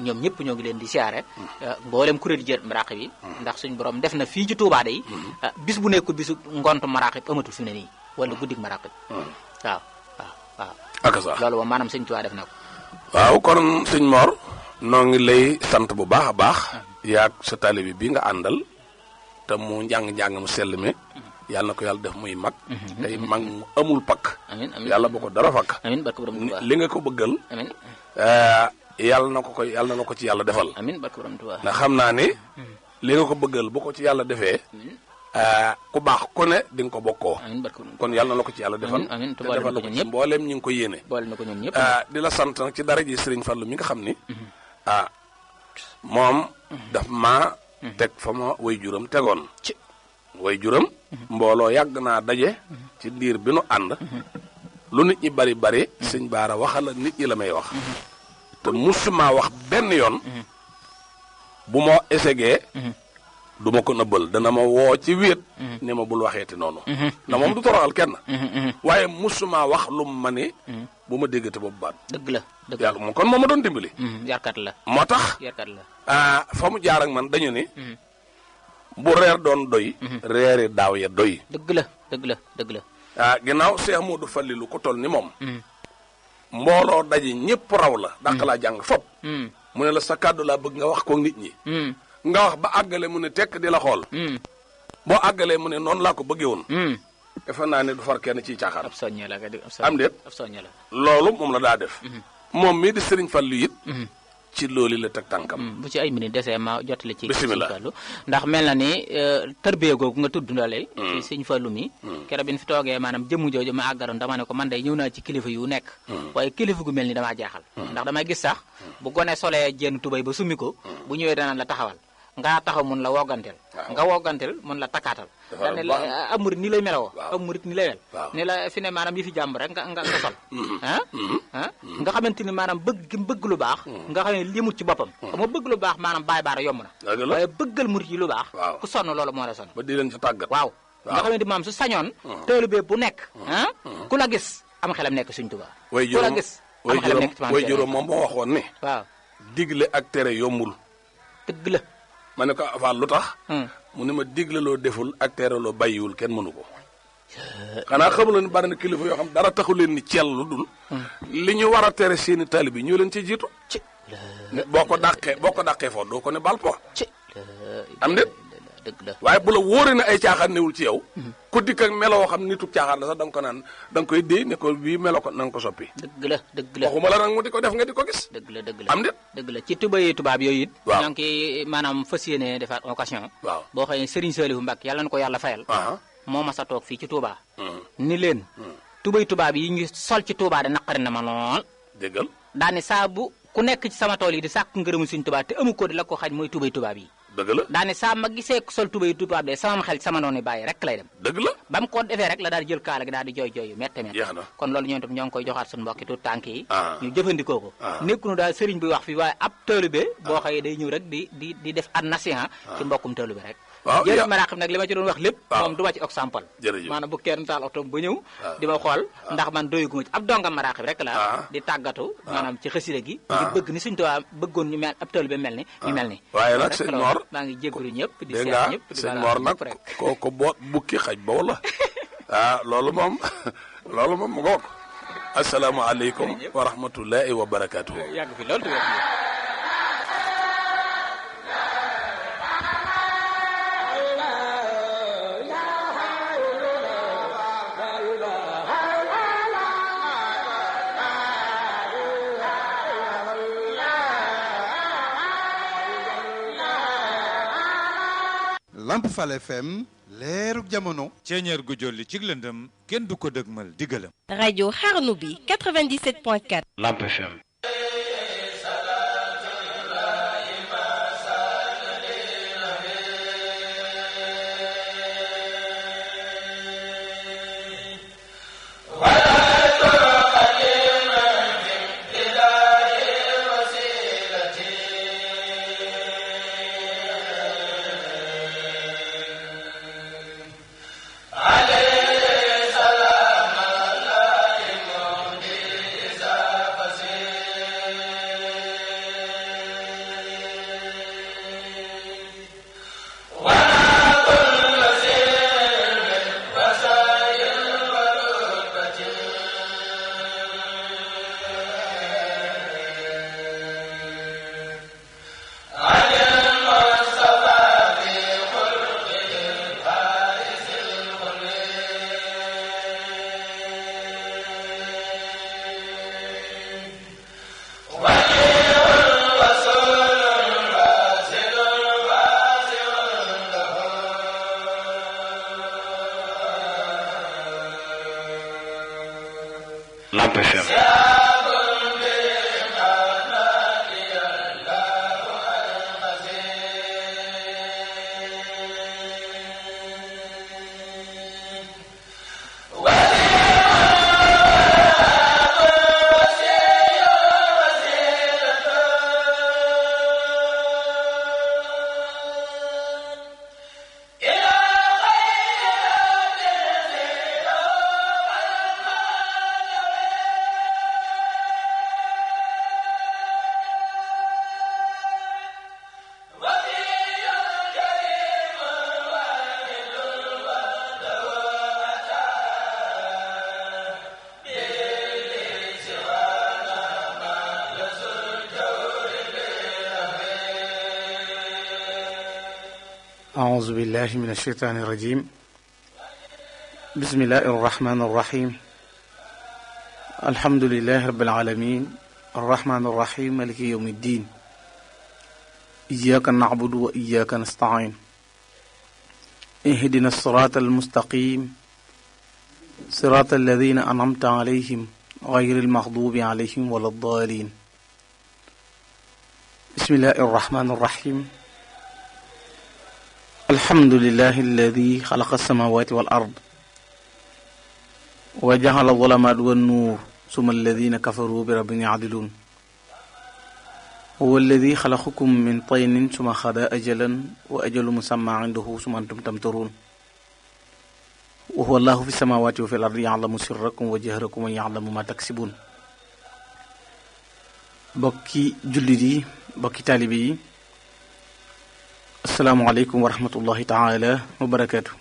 ñoom ñëpp ñoo ngi leen di siyaare. mbooleem kuréel jël maraqib yi. ndax suñu borom def na fii ci Touba day. bis bu nekkul bisu ngont maraqib amatul fi mu ne nii wala guddig maraqib. waaw waaw waaw. ak sa loolu moom maanaam sëñ Touba def na ko. waaw kon sëñ Mor noo ngi lay sant bu baax a baax. yaag sa taalibe bi nga àndal te mu njàng mu sell mi yàlla na ko yàlla def muy mag. tey mag mu amul pakk. amiin amiin yàlla bu ko dara fakk. amiin barke borom Touba li nga ko bëggal. amiin yàlla na ko ci yàlla defal. amiin barke borom Touba. ndax xam naa ni li nga ko bëggal bu ko ci yàlla defee. ku baax ku ne di nga ko bokkoo. amiin barke borom kon yàlla na ko ci yàlla defal. amiin te defal la ko ci mbooleem ñu ngi ko yéene. boole na ko ñun ñëpp. di la sant nag ci dara ji Serigne Fallou mi nga xam ni. moom daf maa teg fa ma way juram tegoon. way juram. mbooloo yàgg naa daje. ci diir bi nu ànd. lu nit ñi bari bari. sëñ Baara waxala nit ñi la may wax. te musuma wax benn yoon. bu ma essayé. du ma ko nëbbal dana ma woo ci wéet. ne ma bul waxeeti noonu. na moom du toroxal kenn. waaye musuma wax lu ma ne. bu ma déggate boobu baat. dëgg la dëgg yàlla moom kon moo ma doon dimbali. yarkat la moo tax. yarkat la. fa mu jaar ak man dañu ni. bu reer doon doy. reeri daaw ya doy. dëgg la dëgg la dëgg la. ginnaaw Cheikh Modou Fallilou ku toll ni moom. mbooloo daje ñëpp raw la. dàq laa jàng fop. mu ne la sa kàddu laa bëgg nga wax ko nit ñi. nga wax ba àggale mu ne tekk di la xool. boo àggalee mu ne noonu laa ko bëggee woon. defe naa ne du far kenn ciy caaxaan. ab soññe la am déet ab soññe la. loolu moom la daa def. moom mii di Serigne Fallou it. ci loolu la teg tànkam. bu ci ay minutes desee ma jotale ci. bisimilah Sëñ Fallou ndax mel na ni tërbie googu nga tudd ndale. ci Sëñ Fallou mi. keroog bi ñu fi toogee maanaam jëmmu jooju ma àggaroon dama ne ko man day ñëw naa ci kilifa yu nekk. waaye kilifa gu mel ni damaa jaaxal. ndax damay gis sax bu gone solee jenn tubay ba summi ko. bu ñëwee danaan la taxawal. nga taxaw mun la wogganteel. nga wogganteel mun la takkaatal. daane la am murit ni lay melawoo. am murit ni lay mel. ni la fi ne maanaam yi fi jàmm rek nga sol. nga xamante ni maanaam bëgg lu baax. nga xam ne limut ci boppam. xam nga bëgg lu baax maanaam bàyyi baara yomb na. waaye bëggal murit yi lu baax. ku sonn loolu moo la sonn. ba di leen ci tàggat. waaw nga xamante ni maam su sañoon. taalibe bu nekk. ku la gis am xelam nekk Sëñ Tuubaa. ku la gis am xelam nekk ci maam way juróom moom moo waxoon ni. waaw digle ak tere yombul. dëgg la. ma ne ko avant lu tax. mu ne ma digle loo deful ak tere loo bàyyiwul kenn mënu ko. xanaa xamuloo ni bari na kilifa yoo xam dara taxu leen ni ceel lu dul. li ñu war a tere seeni taalibe ñoo leen ci jiitu. boo ko dàqee foofu doo ko ne bal po. am déet. dëgg la waaye bu la wóoree ne ay caaxaan newul ci yow. ku dikk ak meloo xam nitu caaxaan la sax da nga ko naan da nga koy déy ne ko bii meloo ko na nga ko soppi. dëgg la dëgg la waxuma la nag mu di ko def nga di ko gis. dëgg la dëgg la am déet. dëgg la ci tubaab yooyu it. waaw ñoo ngi koy maanaam fas yéene defaat occasion. waaw boo xëyee Serigne Saliou Mbacke yàlla na ko yàlla fayal. moo mas a toog fii ci Touba. ni leen. tubaab yi ñu sol ci Touba de naqari na ma lool. déggal daani saa bu ku nekk ci sama tool yi di sàkk ngërëmu Sëñ Touba te amu ko di la ko xañ mooy tubaab yi. dëgg la daane saa ma gisee sol tubéy tubaab de sama xel sama noonu bàyyi rek lay dem dëgg la ba mu ko defee rek la daal di jël kaala gi daal di jooy yu mette jeex na kon loolu ñoom tam ñoo ngi koy joxaat suñu mbokki tuut tànk yi ah ñu jëfandikoo ko nekkunu daal sëriñ bi wax fi waaye ab taalibe boo xëyee day ñëw rek di def an nasiha ci mbokkum taalibe rek waaw jërëjëf Maraqib nag li ma ci doon wax lépp moom du ma ci exemple jërëjëf maanaam bu kenn taal otom ba ñëw di ma xool ndax man doyuguma ci ab dongam Maraqib rek la di tàggatu maanaam ci xasida gi ngir bëgg ni Sëriñ Tuubaa bëggoon ñu mel ab taalibe mel ni ñu mel ni waaye nag sëñ Mor maa ngi jégalu ñëpp di dégg seet nga ñëpp di sëñ Mor nag ko boot bukki xaj ba wala loolu moom mu ngoog asalaamaaleykum wa rahmatullahi wa barakaatuhu yàgg fi loolu tuuti Lamp Fall FM leerug jamono. ceeñeer gu jolli ci lëndëm kenn du ko dëgmal digalam. rajo xarnu bi 97.4. Lamp FM. Lamp FM. أعوذ بالله من الشيطان الرجيم بسم الله الرحمن الرحيم الحمد لله رب العالمين الرحمن الرحيم مالك يوم الدين إياك نعبد وإياك نستعين اهدنا الصراط المستقيم صراط الذين أنعمت عليهم غير المغضوب عليهم ولا الضالين بسم الله الرحمن الرحيم الحمد لله الذي خلق السماوات والأرض وجعل الظلمات والنور ثم الذين كفروا بربهم يعدلون هو الذي خلقكم من طين ثم خلق أجلا وأجل مسمى عنده ثم أنتم تمترون وهو الله في السماوات وفي الأرض يعلم سركم وجهركم ويعلم ما تكسبون بكي جلدي بكي تالبي asalaamaaleykum wa rahmatullahi taala wa barakaatu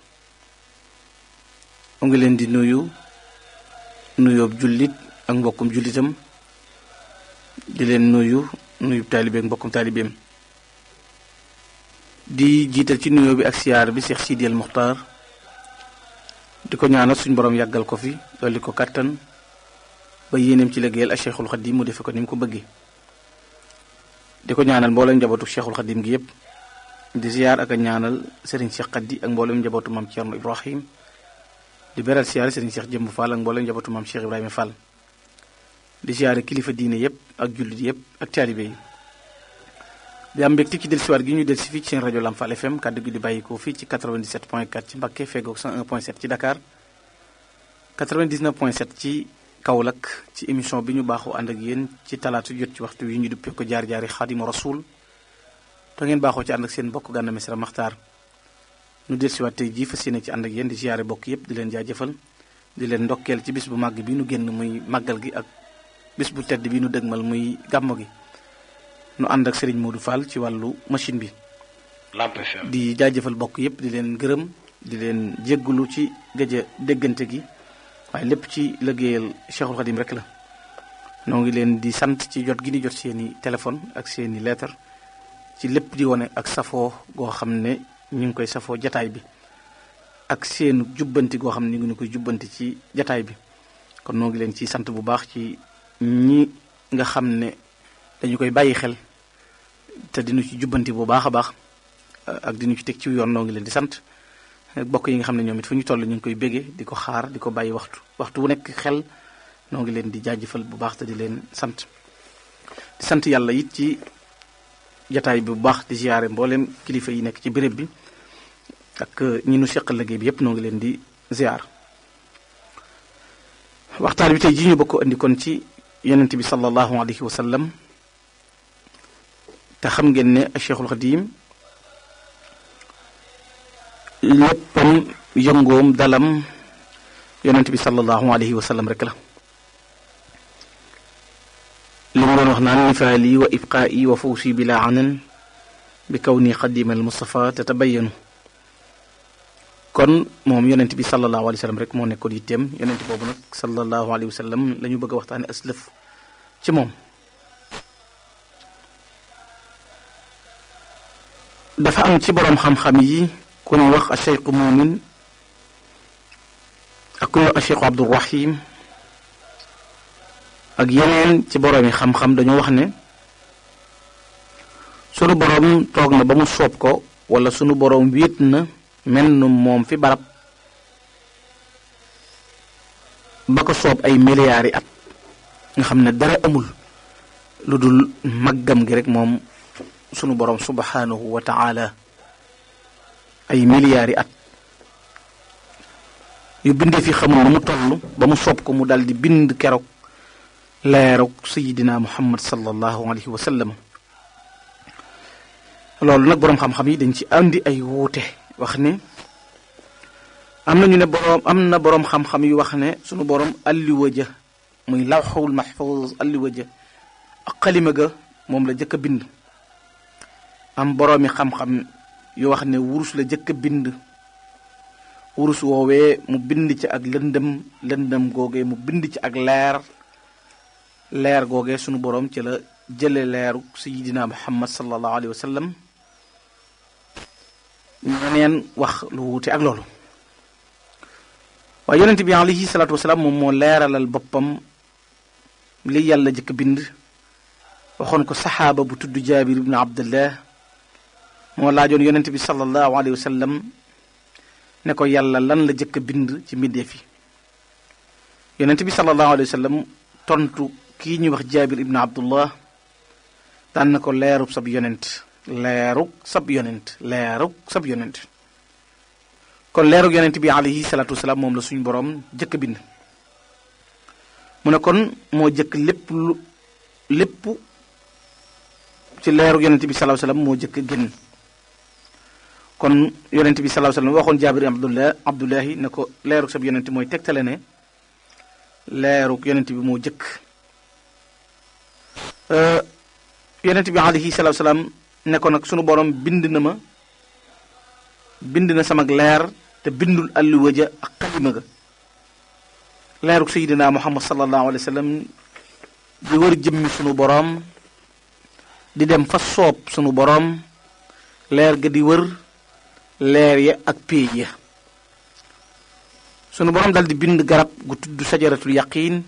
mu ngi leen di nuyoob jullit ak mbokkum jullitam di leen nuyub taalibe ak mbokkum taalibeem di jiital ci nuyoo bi ak siyaar bi Cheikh Sidi El Muxtaar di ko ñaanal suñ borom yàggal ko fi dolli ko kattan ba yéeneem ci liggéeyal ak Cheikhul Xadim mu defe ko ni mu ko bëggee di ko ñaanal mboolem njabootu Cheikhul Xadim gi yépp di ziar ak a ñaanal Serigne Cheikh Khady ak mboolem njabootu maam Thierno Ibrahim di beral ziar Serigne Cheikh Jëmb Fall ak mboolem njabootu maam Cheikh Ibrahima Fall di ziar kilifa diine yépp ak jullit yépp ak taalibe yi di am mbégte ci dellusiwaat gi ñu dellusi fii ci seen rajo Lamfal FM kàddu gi di bàyyikoo fii ci 97.4 ci Mbacké feggoog 101.7 ci Dakar 99.7 ci Kaolack ci émission bi ñu baaxoo ànd ak yéen ci talaata jot ci waxtu wi ñu duppee ko jaar-jaari Xaadimu Rasuul te ngeen baaxoo ci ànd ak seen bokk Gana Messere Maxtaar ñu dellusiwaat tey jii fas yéene ci ànd ak yéen di ziyaare bokk yépp di leen jaajëfal di leen ndokkeel ci bis bu màgg bi nu génn muy màggal gi ak bis bu tedd bi nu dëgmal muy gàmmo gi nu ànd ak Serigne Modou Fall ci wàllu machine bi di jaajëfal bokk yépp di leen gërëm di leen jéggulu ci gëj a déggante gi waaye lépp ci liggéeyal Cheikhul Khadim rek la noo ngi leen di sant ci jot gi di jot seeni téléphone ak seeni lettre ci lépp di wone ak safoo goo xam ne ñu ngi koy safoo jataay bi ak seen jubbanti goo xam ne ñu ngi koy jubbanti ci jataay bi kon noo ngi leen ci sant bu baax ci ñi nga xam ne dañu koy bàyyi xel te dinu ci jubbanti bu baax a baax ak dinu ci teg ci yoon noo ngi leen di sant bokk yi nga xam ne ñoom it fu ñu toll ñu ngi koy béggee di ko xaar di ko bàyyi waxtu wu nekk xel noo ngi leen di jaajëfal bu baax te di leen sant di sant yàlla it ci jataay bi bu baax di ziyaare mboolem kilifa yi nekk ci béréb bi ak ñi nu seqal liggéey bi yépp noo ngi leen di ziyaar waxtaan bi tey ji ñu bokk andi kon ci yonent bi sallallahu alayhi wa sallam te xam ngeen ne Cheikhul Khadim léppam yëngoom dalam yonent bi sallallahu alayhi wa sallam rek la li mu doon wax naan nifaali wa ibqaa'i wa fawsi bila anan bi kawni xadima al Mustafa tatabayanu kon moom yonent bi sallallahu alayhi wa sallam rek moo nekkoon yitteem yonent boobu nag sallallahu alayhi wa sallam la ñu bëgg a waxtaane aslëf ci moom dafa am ci boroom xam-xam yi ku ñu wax a Cheikh Muumin ak ku ñu wax a Cheikh Abdourahim ak yeneen ci boroomi xam-xam dañoo wax ne sunu boroom toog na ba mu soob ko wala sunu boroom wéet na mel nu moom fi barab ba ko soob ay milliards at nga xam ne dara amul lu dul màggam gi rek moom sunu boroom subhanahu wa ta'ala ay milliards at yu bindee fi xamul lu mu toll ba mu soob ko mu daldi bind keroog leerug sayidina Muhammad sallallahu alayhi wa sallam loolu nag boroom xam-xam yi dañ ci andi ay wuute wax ne am na ñu ne am na boroom xam-xam yu wax ne sunu boroom alliwa ja muy lawxul mahfuz alliwa ja ak xalima ga moom la jëkk a bind am boroomi xam-xam yu wax ne wurus la jëkk a bind wurus woowee mu bind ci ak lëndëm googee mu bind ci ak leer googee sunu boroom ci la jële leeru sayidina Muhammad sallallahu alayhi wa sallam ñeneen wax lu wuute ak loolu waaye yonent bi alayhi salaatu wasalaam moom moo leeralal boppam li yàlla jëkk bind waxoon ko saxaaba bu tudd Jaabir ibn Abdullah moo laajoon yonent bi sallallahu alayhi wa sallam ne ko yàlla lan la jëkk bind ci mbindeef yi yonent bi sallallahu alayhi wa sallam tontu kii ñuy wax Jaabir ibn Abdullah daan na ko leerub sab yonent kon leerug yonent bi alayhi salaatu wasalaam moom la suñ boroom jëkk bind mu ne kon moo jëkk lépp ci leerug yonent bi sallallahu alayhi wasallam moo jëkk génn kon yonent bi sallallahu alayhi wasallam waxoon Jaabir Abdullahi ne ko leerug sab yonent mooy tegtale ne leerug yonent bi moo jëkk yonent bi alayhi salaatu wasalaam ne ko nag sunu borom bind na sama leer te bindul alluwa ja ak xalima ga leerug sayidina Muhammad sallallahu alayhi wa sallam di wër jëmmi sunu borom di dem fa soob sunu borom leer ga di wër leer ya ak péej ya sunu borom dal di bind garab gu tudd sajaratul yaqiin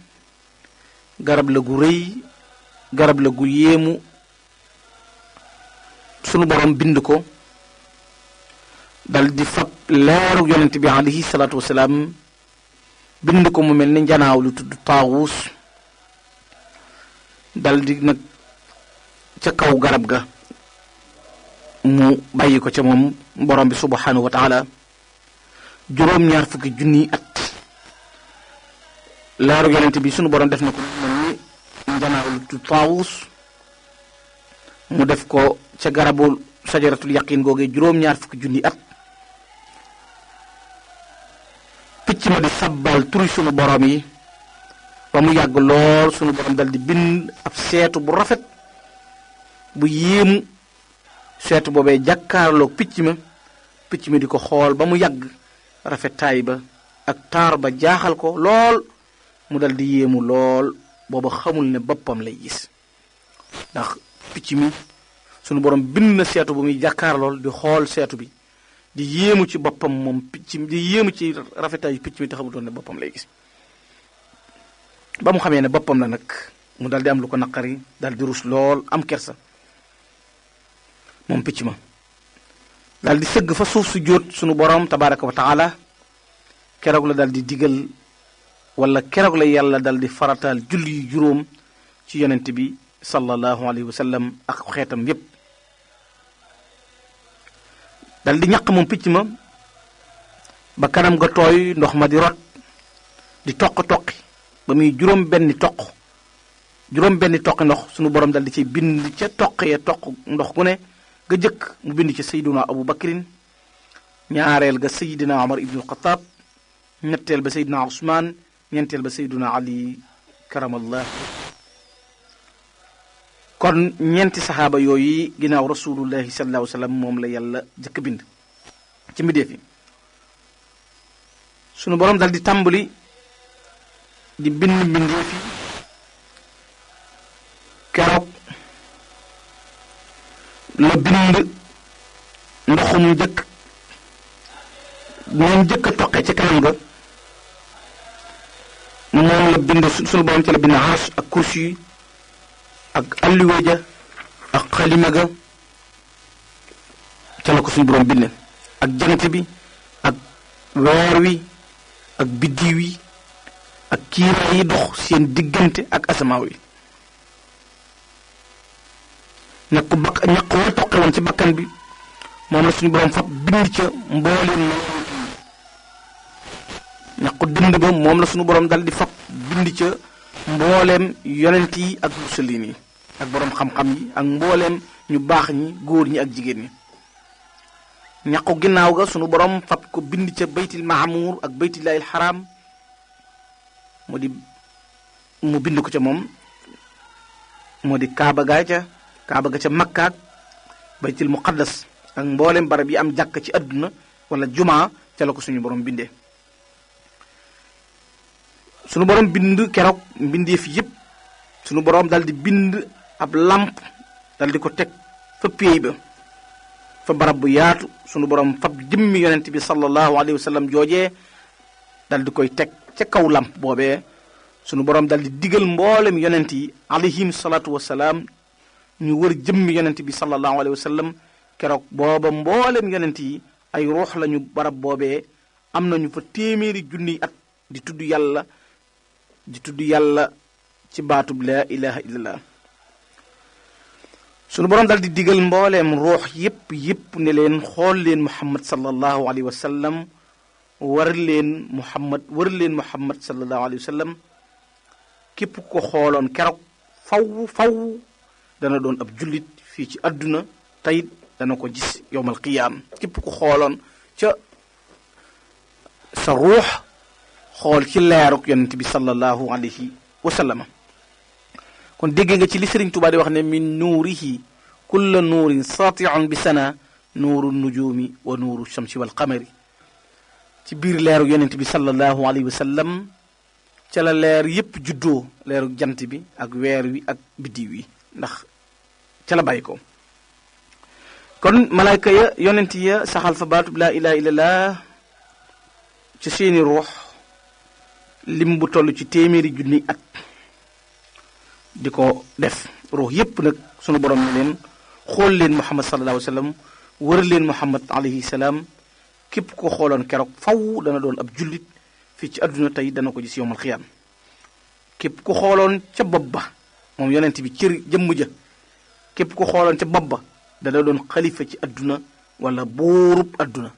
garab la gu rëy garab la gu yéemu sunu borom bind ko dal di fab leeru yonent bi alayhi salaatu wasalaam bind ko mu mel ni njanaaw lu tudd taawus dal di nag ca kaw garab ga mu bàyyi ko ca moom borom bi subhanahu wa taala juróom-ñaar fukki junniy at leeru yonent bi sunu borom def na ko mel ni njanaaw tu taawus mu def ko ca garabu sajaratul yaqin googee juróom-ñaar fukki junniy at picc ma di sabbal turi sunu borom yi ba mu yàgg lool sunu borom dal di bind ab seetu bu rafet bu yéemu seetu boobee jàkkaarloog picc mi di ko xool ba mu yàgg rafetaay ba ak taar ba jaaxal ko lool mu dal di yéemu lool booba xamul ne boppam lay gis ndax picc mi sunu borom bind na seetu bu muy jàkkaarlool di xool seetu bi di yéemu ci boppam moom picc mi di yéemu ci rafetaayu picc mi te xamutoon ne boppam lay gis ba mu xamee ne boppam la nag mu dal di am lu ko naqari dal di rus lool am kersa moom picc ma dal di sëgg fa suuf su jóot sunu borom tabaraka wa taala keroog la dal di digal wala keroog la yàlla dal di farataal julli yu juróom ci yonent bi sallallahu alayhi wa sallam ak xeetam yépp dal di ñaq moom picc ma ba kanam ga tooy ndox ma di rot di toqi ba muy juróom benni toqi ndox sunu borom dal di ci bind ca toq ya toq ndox gu ne ga jëkk mu bind ci sayduna abu bakrin ñaareel ga sayidina omar ibnul xataab ñetteel ba sayidina usmaan ñeenteel ba sayduna ali karamallah kon ñeenti saxaaba yooyu ginnaaw rasulullahi sallallahu alayhi wa sallam moom la yàlla jëkk bind ci mbindeef yi sunu borom dal di tàmbali di bind mbindeef yi keroog la bind ndoxum njëkk moom njëkk a toqee ci kanam ga moom la bind sunu borom ci la bind arsh ak kursi yi ak alliwa ja ak xalima ga ca la ko suñu borom bind ak jant bi ak weer wi ak biddiw yi ak kiiraay yi dox seen diggante ak asamaaw yi ñaq wa toqe woon ci bakkan bi moom la suñu borom fab bind ca mbooleem ñaqu dënd ba moom la suñu borom dal di fab bind ca mbooleem yonent yi ak mursaliin yi ak borom xam-xam yi ak mbooleem ñu baax ñi góor ñi ak jigéen ñi ñaqu ginnaaw ga sunu borom fab ko bind ca baytil maamuur ak baytillaahil xaraam mu bind ko ca moom moo di kaaba ga ca makkaak baytil muqaddas ak mbooleem barab yi am jàkk ci àdduna wala jumaa ca la ko suñu borom bindee sunu borom bind keroog mbindeef yépp sunu borom dal di bind ab lamp dal di ko teg fa péey ba fa barab bu yaatu sunu borom fab jëmmi yonent bi sallallahu alayhi wa sallam joojee dal di koy teg ca kaw lamp boobee sunu borom dal di digal mboolem yonent yi alayhim salaatu wasalaam ñu wër jëmmi yonent bi sallallahu alayhi wa sallam keroog booba mboolem yonent yi ay ruux lañu barab boobee am nañu fa téeméeri junniy at di tudd yàlla ci baatub laa ilaha illallah sunu borom dal di digal mbooleem ruux yépp ne leen xool leen muhammad sallallahu alayhi wa sallam wër leen muhammad sallallahu alayhi wa sallam képp ko xooloon keroog faw dana doon ab jullit fii ci àdduna tayit dana ko gis yowmal qiyaam képp ko xooloon ca sa ruux xool ci leeruk yonent bi sallallahu alayhi wa sallam kon dégg nga ci li Sëriñ Tuubaa di wax ne min nuurihi kulla nuurin saatiun bi sana nuuru nujuumi wa nuuru shamsi wal qamari ci biir leeru yonent bi sallallahu alayhi wa sallam ca la leer yépp juddoo leeru jant bi ak weer wi ak biddiw yi ndax ca la bàyyi ko kon malaayka ya yonent ya saxal fa baatub laa ilaha illallah ci seeni ruux lim bu toll ci téeméeri junni at di ko def ruux yépp nag sunu borom ne leen xool leen muhammad sallallahu alayhi wa sallam wër leen muhammad alayhi salaam képp ko xooloon keroog faw dana doon ab jullit fii ci àdduna tey dana ko gis yowmal xiyaam képp ko xooloon ca bopp ba moom yonent bi cër jëmm ja képp ko xooloon ca bopp ba dana doon xalifa ci adduna wala buurub adduna.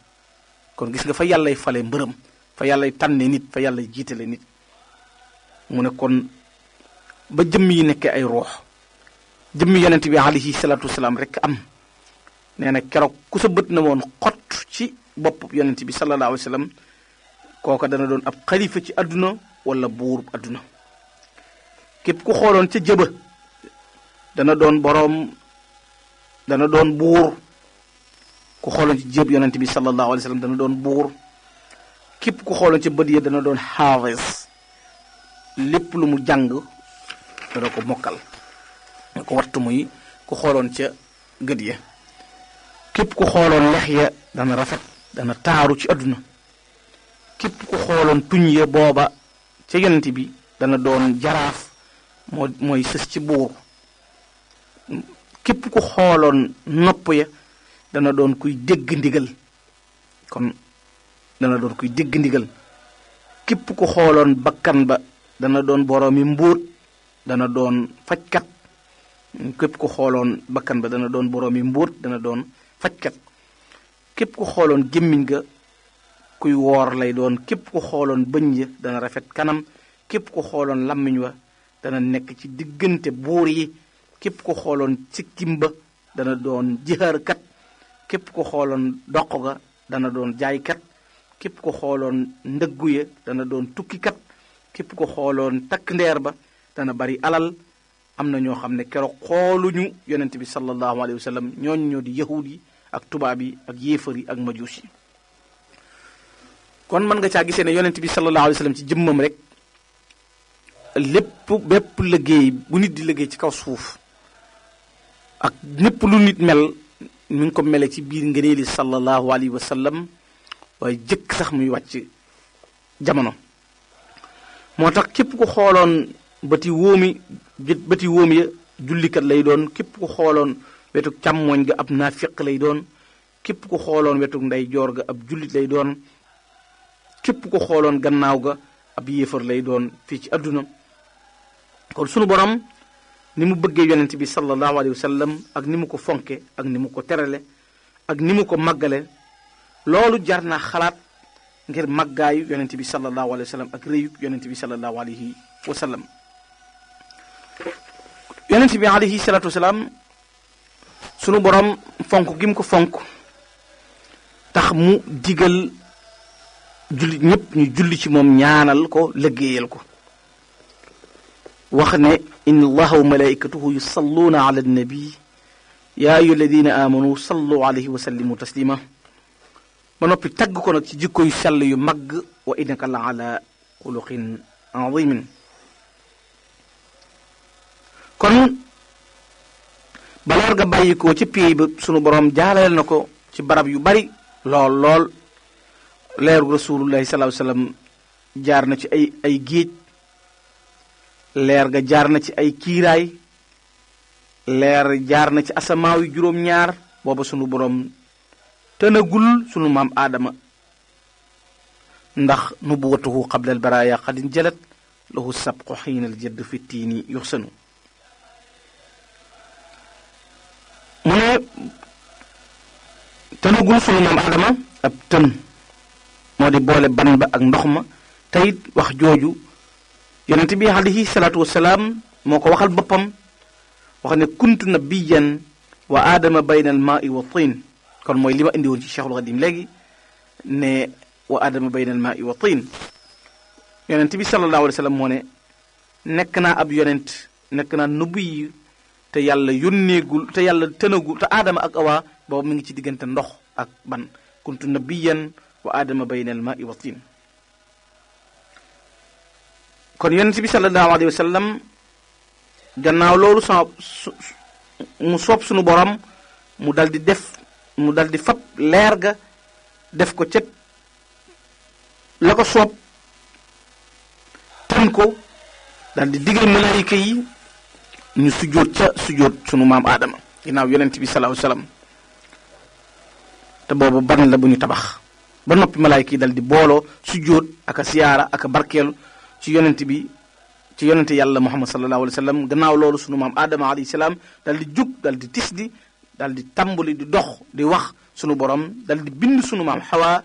kon gis nga fa yàllay fale mbërëm, fa yàllay tànne nit, fa yàllay jiitale nit. mu ne kon ba jëmm yi nekkee ay ruux, jëmmi yonent bi alayhi salaatu wasalaam rek am. nee na keroog ku sa bët na woon xott ci bopp yonent bi sallallahu alayhi wa sallam kooka dana doon ab xalifa ci adduna wala buurub adduna. képp ku xooloon ca jëba dana doon boroom, dana doon buur. ku xooloon ci jëb yonent bi sallallahu alayhi wa sallam dana doon buur. képp ku xooloon ca bët ya dana doon xaafis, lépp lu mu jàng dana ko mokkal, dana ko wattu. muy ku xooloon ca gët ya. képp ku xooloon lex ya dana rafet, dana taaru ci adduna. képp ku xooloon tuñ ya booba ca yonent bi dana doon jaraaf, mooy sës ci buur. képp ku xooloon nopp ya dana doon kuy dégg ndigal, kon dana doon kuy dégg ndigal. képp ku xooloon bakkan ba dana doon boroomi mbóot, dana doon fajkat. képp ku xooloon bakkan ba dana doon boroomi mbóot, dana doon fajkat. képp ku xooloon gémmiñ ga kuy woor lay doon. képp ku xooloon bëñ ya dana rafet kanam. képp ku xooloon làmmiñ wa dana nekk ci diggante buur yi. képp ku xooloon sikkim ba dana doon jihaarkat. képp ku xooloon doq ga dana doon jaaykat. képp ku xooloon ndëggu ya dana doon tukkikat. képp ku xooloon takk ndeer ba dana bari alal. am na ñoo xam ne keroog xooluñu yonent bi sallallahu alayhi wa sallam. ñooñu ñoo di yahud yi ak tubaab yi ak yéefar yi ak majuus yi. kon mën nga caa gisee ne yonent bi sallallahu alayhi wa sallam ci jëmmam rek bépp liggéey bu nit di liggéey ci kaw suuf ak népp lu nit mel mi ngi ko mele ci biir ngëneeli sallallahu alayhi wa sallam, waaye jëkk sax muy wàcc jamono. moo tax képp ku xooloon bëti wóomi ya jullikat lay doon. képp ku xooloon wetu càmmooñ ga ab naafiq lay doon. képp ku xooloon wetu ndeyjoor ga ab jullit lay doon. képp ku xooloon gannaaw ga ab yéefar lay doon fii ci adduna. kon sunu borom ni mu bëggee yonent bi sallallahu alayhi wa sallam ak ni mu ko fonke ak ni mu ko terale ak ni mu ko màggale, loolu jar naa xalaat ngir màggaayu yonent bi sallallahu alayhi wa sallam ak réyub yonent bi sallallahu alayhi wa sallam. yonent bi alayhi salatu wasalaam sunu borom fonk gi mu ko fonk tax mu digal jullit ñëpp ñu julli ci moom, ñaanal ko, liggéeyal ko. wax ne inna allaha wa malaikatahu yusalluuna ala annabi ya ayyuha alladina amanu sallu alayhi wa sallimu taslima. ba noppi tagg ko nag ci jikko yu sell yu mag. wa innaka la ala xuluqin azimin. kon baleer nga bàyyi ko ci pay ba sunu borom jaaleel na ko ci barab yu bari lool. leeru rasulullahi sallallahu alayhi wasallam jaar na ci ay géej. leer ga jaar na ci ay kiiraay. leer jaar na ci asamaaw yu juróom-ñaar. booba sunu borom tënagul sunu maam aadama, ndax nubuwatuhu qabla albaraya qadin jalat lahu sabqu xiina aljadd fi tiini yuxsanu. mu ne tënagul sunu maam aadama ab tën moo di boole ban ba ak ndox ma. teyit wax jooju yonent bi alayhi salaatu wasalaam moo ko waxal boppam. wax ne kuntu nabiyan wa aadama bayna al maai wa tin. kon mooy li ma indi woon ci Cheikhul Xadim léegi ne wa aadama bayna al maai wa tin. yonent bi sallallahu alayhi wa sallam moo ne nekk naa ab yonent, nekk naa nubiy te yàlla yónneegul, te yàlla tënagul, te aadama ak awa boobu mi ngi ci diggante ndox ak ban. kuntu nabiyan wa aadama bayna al maai wa tin. kon yonent bi sallallahu alayhi wa sallam gannaaw loolu mu soob sunu borom mu dal di fab leer ga def ko ca la ko soob tan ko dal di digal malaayika yi ñu sujjóot sunu maam aadama ginnaaw yonent bi sallallahu alayhi wa sallam. te boobu ban la bu ñu tabax ba noppi malaayika yi dal di booloo sujjóot ak a siyaara ak a barkeelu ci yonent yàlla muhammad sallallahu alayhi wa sallam. gannaaw loolu sunu maam aadama alayhi salaam dal di jug dal di tisdi dal di tàmbali di dox di wax sunu borom dal di bind sunu maam Hawa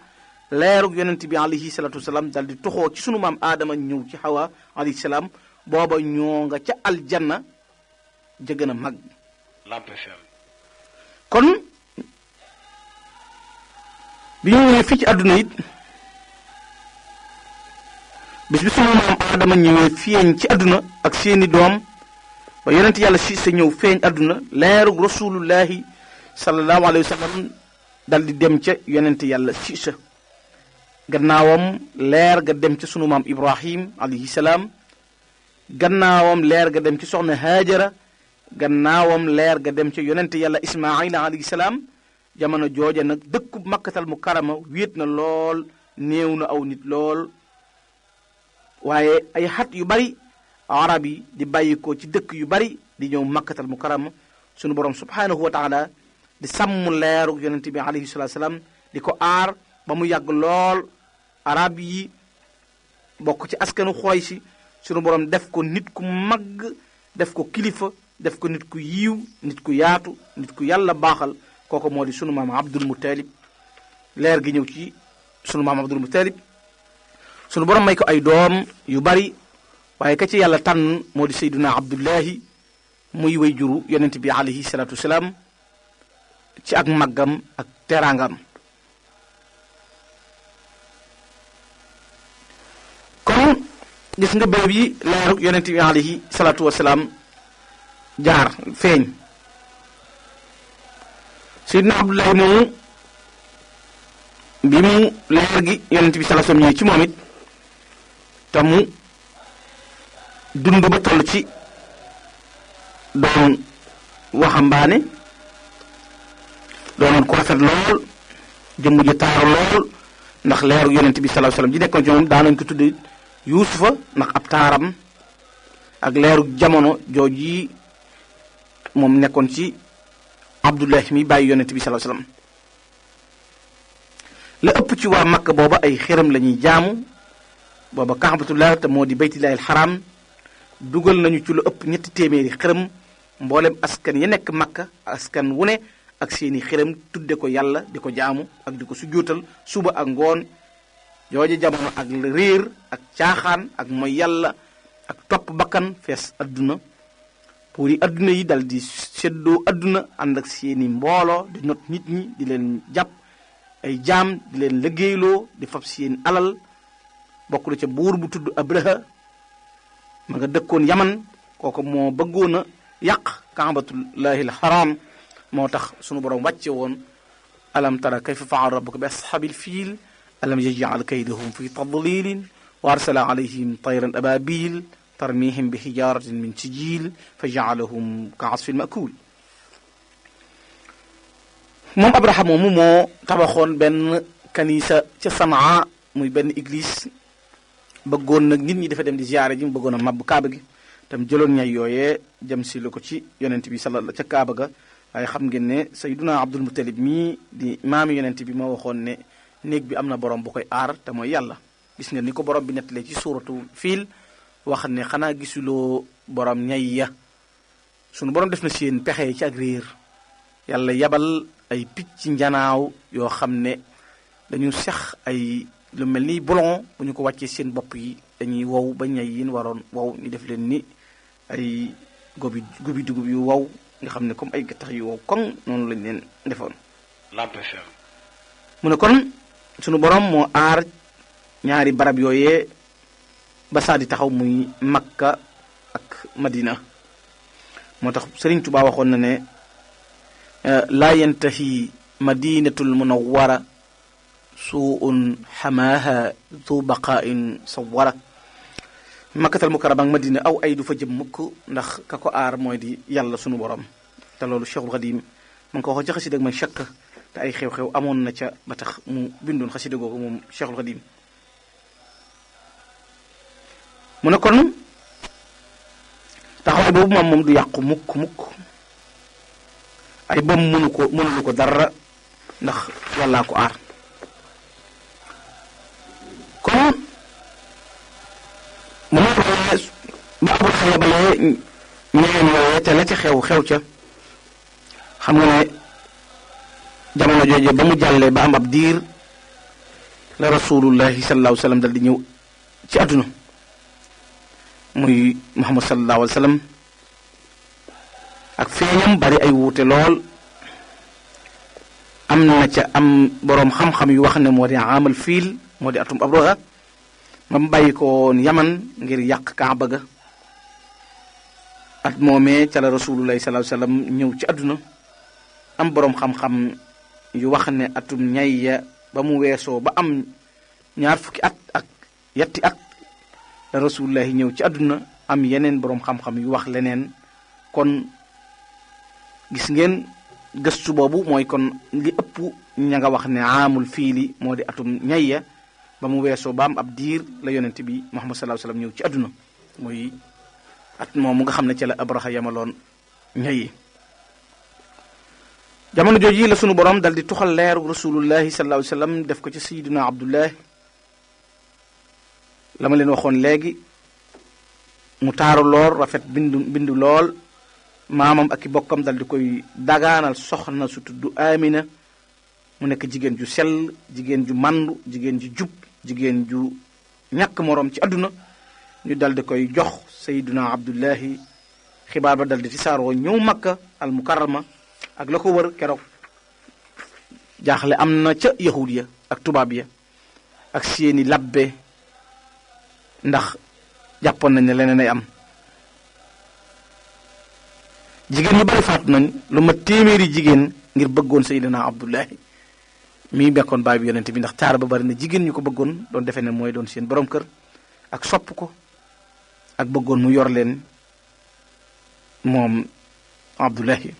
leerug yonent bi alayhi salaatu wasalaam dal di toxoo ci sunu maam Aadama ñëw ci Hawa alayhi salaam booba ñoo nga ca aljanna ja gën a mag. kon bi ñu ñëwee fii ci àdduna it bis bi sunu maam Aadama ñëwee feeñ ci àdduna ak seeni doom ba yonent yàlla si sa ñëw feeñ àdduna leerug rasulullahi sallallahu alayhi wa sallam dal di dem ca yonent yàlla si sa gannaawam leer ga dem ca sunu maam Ibrahim alayhi salaam gannaawam leer ga dem ci soxna Haajara gannaawam leer ga dem ca yonent yàlla Ismaayila alayhi salaam jamono jooja nag dëkkub makkatal mukarrama wéet na lool néew na aw nit lool waaye ay xat yu bari arab yi di bàyyikoo ci dëkk yu bari di ñëw makkatal mukarrama sunu borom subhaanahu wa taala di sàmm leerug yonent bi alayhi salaatu salaam di ko aar ba mu yàgg lool arab yi bokk ci askanu Xuraysi sunu borom def ko nit ku mag def ko kilifa def ko nit ku yiiw nit ku yaatu nit ku yàlla baaxal kooku moo di sunu maam Abdul Muttalib leer gi ñëw ci sunu maam Abdul Muttalib sunu borom may ko ay doom yu bari waaye ka ci yàlla tànn moo di Seyduna Abdullahi muy way juru yonent bi alayhi salaatu wasalaam ci ak màggam ak teraangam kon gis nga béréb yi leeru yonent bi alayhi salaatu wasalaam jaar feeñ Seydina Abdullahi moomu bi mu leer gi yonent bi salaatu wasalaam ñëwee ci moom it te mu dund ba toll ci doon waxambaane doonoon ko rafet lool jëmm ji taaru lool ndax leeru yonent bi sallallahu alayhi wasallam ji nekkoon ci moom daanañ ko tudde yuusufa ndax ab taaram ak leeru jamono jooji moom nekkoon ci Abdullahi mi bàyyi yonent bi sallallahu alayhi wasallam la ëpp ci waa Makka booba ay xëram la ñuy jaamu booba Kaabatullah te moo di baytullahil xaram dugal nañu ci lu ëpp 300 xërëm mboolem askan ya nekk Makka askan wu ne ak seeni xërëm tudde ko yàlla di ko jaamu ak di ko sujjóotal suba ak ngoon jooje jamono ak réer ak caaxaan ak mooy yàlla ak topp bakkan fees adduna pour yi adduna yi dal di seddoo adduna ànd ak seeni mbooloo di not nit ñi di leen jàpp ay jaam di leen liggéeyloo di fab seen alal bokk na ca buur bu tudd Abraha ma nga dëkkoon Yaman kooku moo bëggoon a yàq Kaabatullahil Haram moo tax sunu borom wàcce woon alam tara kayfa fa'ala rabbuka bi ashabil fiil alam yaj'al kaydahum fi tadlilin wa arsala alayhim tayran ababil tarmihim bi hijaratin min sijil fa ja'alahum ka'asfin ma'kul moom Abraha moomu moo tabaxoon benn kanisa ca Sanaa muy benn église bëggoon nag nit ñi dafa dem di ziyaare ji mu bëggoon a mabbu kaaba gi tam jëloon ñay yooyee jëm si la ko ci yonent bi sallallahu ca kaaba ga waaye xam ngeen ne Sayyiduna Abdul Muttalib mii di maami yonent bi moo waxoon ne néeg bi am na borom bu koy aar te mooy yàlla gis nga ni ko borom bi nettalee ci suuratu fiil wax ne xanaa gisuloo borom ñay ya sunu borom def na seen pexe ci ak réer yàlla yabal ay picc njanaaw yoo xam ne dañu sex ay lu mel ni bolon bu ñu ko wàccee seen bopp yi dañuy wow ba ñay yin waroon wow ñu def leen ni ay gobi dugub yu wow nga xam ne comme ay gattax yu wow kon noonu lañ leen defoon. mu ne kon sunu borom moo aar ñaari barab yooyee ba saa di taxaw muy Makka ak Madina moo tax Sëriñ Tuubaa waxoon na ne laa yantahi madinatul munawwara suun xamaaha zu baqain sawara makkatal mukarrama ak Madina aw ay du fa jëm mukk ndax ka ko aar mooy di yàlla sunu borom te loolu Cheikhul Xadim ma ngi ko wax ci xasida man chakk te ay xew-xew amoon na ca ba tax mu bindoon xasida googu moom Cheikhul Xadim mu ne kon taxawaay boobu moom du yàqu mukk ay bam mënulu ko dara ndax yàllaa ko aar kon mu ne ba abul xeyabalee ñeen yooyee te la ca xew ca xam nga ne jamono jooje ba mu jàllee ba am ab diir la rasulullahi sallallahu alayhi wa sallam dal di ñëw ci àdduna muy Muhammad sallallahu alayhi wa sallam ak feeñam bari ay wuute lool am na ca am boroom xam-xam yu wax ne moo di amal fiil moo di atum Abraha ma mu bàyyi ko woon Yaman ngir yàq Kaaba ga at moomee ca la rasulullahi sallallahu alayhi wa sallam ñëw ci àdduna am boroom xam-xam yu wax ne atum ñayya ba mu weesoo ba am 20 at ak yetti at la rasulullahi ñëw ci àdduna am yeneen boroom xam-xam yu wax leneen kon gis ngeen gëstu boobu mooy kon li ëpp ña nga wax ne aamul fiili moo di atum ñayya ba mu weesoo ba am ab diir la yonent bi Muhammad sallallahu alayhi wasallam ñëw ci àdduna muy at moomu nga xam ne ca la Abraha yamaloon ñayi jamono jooju la sunu borom dal di tuxal leeru rasulullahi sallallahu alayhi wasallam def ko ci sayyidina Abdullah la ma leen waxoon léegi mu taaru lool rafet bindu lool maamam ak i bokkam dal di koy dagaanal soxna su tudd Amina mu nekk jigéen ju sell jigéen ju mandu jigéen ju jub jigéen ju ñàkk moroom ci àdduna ñu dal di koy jox sayyiduna Abdullahi xibaar ba dal di tisaaroo ñëw Makka al mukarrama ak la ko wër keroog jaaxle am na ca yahud ya ak tubaab ya ak seeni labbe ndax jàppoon nañ ne leneen ay am jigéen ñu bari faatu nañ lu ma téeméeri jigéen ngir bëggoon sayyidina Abdullahi mii bekkoon baay bi yonente bi ndax taar ba bari na jigéen ñu ko bëggoon doon defe ne mooy doon seen borom kër ak sopp ko ak bëggoon mu yor leen moom Abdullahi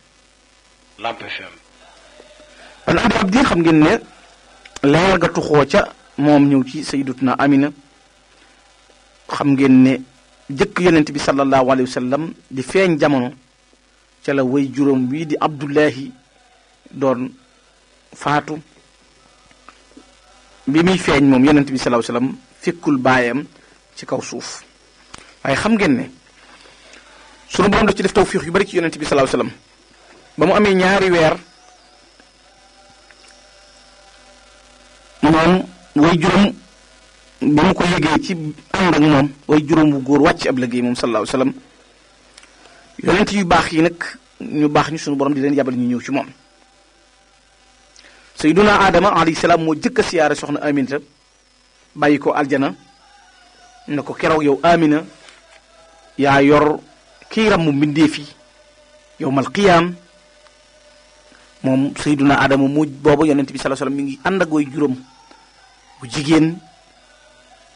Lamp FM an am ab diir xam ngeen ne leer ga tuxoo ca moom ñëw ci sayyidatuna Amina xam ngeen ne jëkk yonent bi sallallahu alayhi wa sallam di feeñ jamono ca la way juróom wii di Abdullahi doon faatu bi muy feeñ moom yonent bi sallallahu alayhi wa sallam fekkul baayam ci kaw suuf waaye xam ngeen ne sunu borom daf ci def tawfiix yu bari ci yonent bi sallallahu alayhi wa sallam ba mu amee ñaari weer moom way juróom ba mu ko yëgee ci ànd ak moom way juróom bu góor wàcc ab liggéey moom sallallahu alayhi wa sallam yonent yu baax yi nag ñu baax ñu sunu borom di leen yabal ñu ñëw ci moom sayyiduna Adama alayhi salaam moo jëkk a siyaare soxna Aminata bàyyi ko aljana ne ko keroog yow Amina yaa yor kii ramm mbindeef yi yawmal qiyaam moom sayyiduna Adama mu boobu yonent bi sallallahu alayhi wasallam mi ngi ànd ak way juróom bu jigéen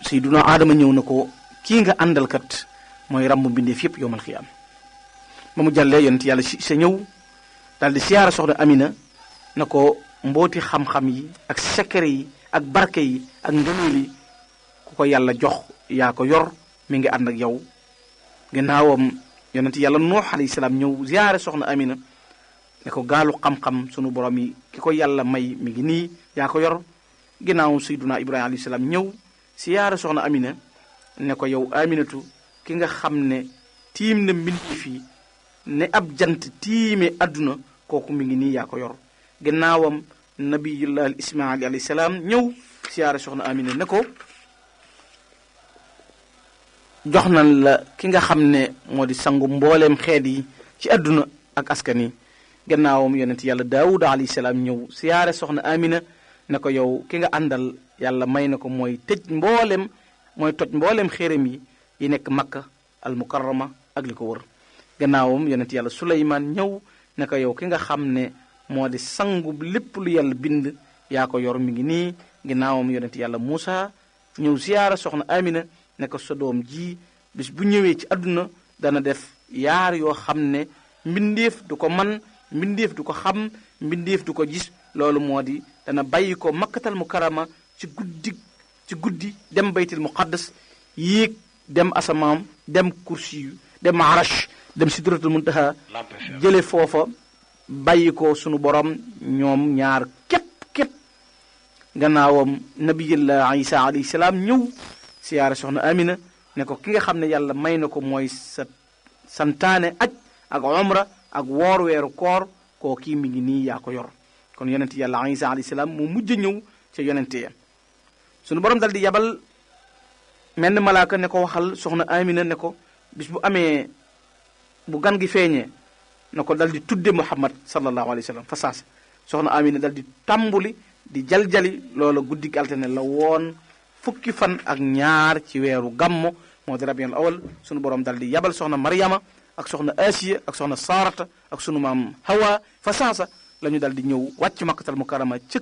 sayyiduna Adama ñëw na ko kii nga àndalkat mooy ramm mbindeef yëpp yawmal qiyaam ba mu jàllee yonent yàlla sa ñëw daal di siyaara soxna Amina na ko mbooti xam-xam yi ak secret yi ak barke yi ak ngëneel yi ku ko yàlla jox yaa ko yor mi ngi ànd ak yow gannaawam yonent yàlla Nuux alayhi salaam ñëw ziyaare soxna Amina ne ko gaalu xam-xam sunu borom yi ki ko yàlla may mi ngi nii yaa ko yor ginnaaw sayyiduna Ibrahima alayhi salaam ñëw ziyaare soxna Amina ne ko yow Aminatu ki nga xam ne tiim na mbindi fii ne ab jant tiime adduna kooku mi ngi nii yaa ko yor gannaawam nabiyullah Ismail alayhi salaam ñëw ziyaare soxna Amina ne ko jox nañ la ki nga xam ne moo di sangu mbooleem xeet yi ci adduna ak askan yi gannaawam yonent yàlla Daawuda alayhi salaam ñëw siyaare soxna Amina ne ko yow ki nga àndal yàlla may na ko mooy toj mbooleem xéeram yi nekk Makka al mukarrama ak li ko wër gannaawam yonent yàlla Suleymaan ñëw ne ko yow ki nga xam ne moo di sangu lépp lu yàlla bind yaa ko yor mi ngi nii gannaawam yonent yàlla Muusa ñëw siyaare soxna Amina ne ko sa doom ji bis bu ñëwee ci àdduna dana def yaar yoo xam ne mbindeef du ko man mbindeef du ko xam mbindeef du ko gis loolu moo di dana bàyyi ko makkatal mukarrama ci guddi dem baytil muqaddas yéeg dem asamaam dem kursi dem arash dem sidratul muntaha jële foofa bàyyi ko sunu borom ñoom ñaar képp gannaawam nabiyullah Isa alayhi salaam ñëw siyaare soxna Amina ne ko ki nga xam ne yàlla may na ko mooy sa santaane aj ak umra ak woor weeru koor koo kii mi ngi nii yaa ko yor kon yonent yàlla Isa alayhi salaam mu mujj ñëw ca yonente ya sunu borom dal di yabal menn malaaka ne ko waxal soxna Amina ne ko bis bu amee bu gan gi feeñee na ko dal di tudde Muhammad sallallahu alayhi wa sallam fa saasa soxna Amina dal di tàmbuli di jaljali loola guddi altine la woon fukki fan ak ñaar ci weeru gammo moo di rabiul awal sunu borom dal di yabal soxna Maryama ak soxna Asiya ak soxna Saarata ak sunu maam Hawa fa saasa la ñu dal di ñëw wàcc Makkatal Mukarrama ca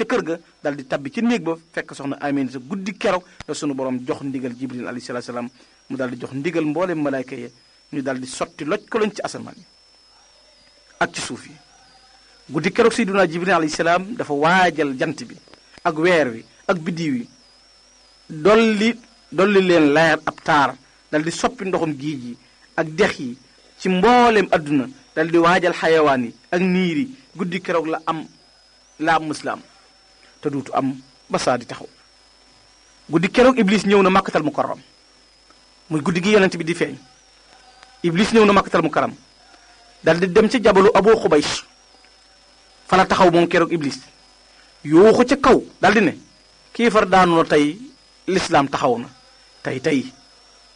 kër ga dal di tabbi ci néeg ba fekk soxna Amina sa guddi keroog la sunu borom jox ndigal Jibril alayhi salaatu salaam mu dal di jox ndigal mboolem malaayka yi ñu dal di sotti loj ko lañ ci asamaan yi ak ci suuf yi guddi keroog Seydina Jibril alayhi salaam dafa waajal jant bi ak weer wi ak biddiw yi dolli leen leer ab taar dal di soppi ndoxum géej yi ak dex yi ci mboolem adduna dal di waajal xayawaan yi ak niir yi guddi keroog la am muslaam te duutu am ba saa di taxaw guddi keroog Iblis ñëw na Makkatal Mukarram muy guddi gi yonent bi di feeñ Iblis ñëw na Makkatal Mukarram dal di dem ci jabalu Abu Xubays fa la taxaw moom keroog Iblis yooxu ca kaw dal di ne kiifar daanu na tey lislaam taxaw na tey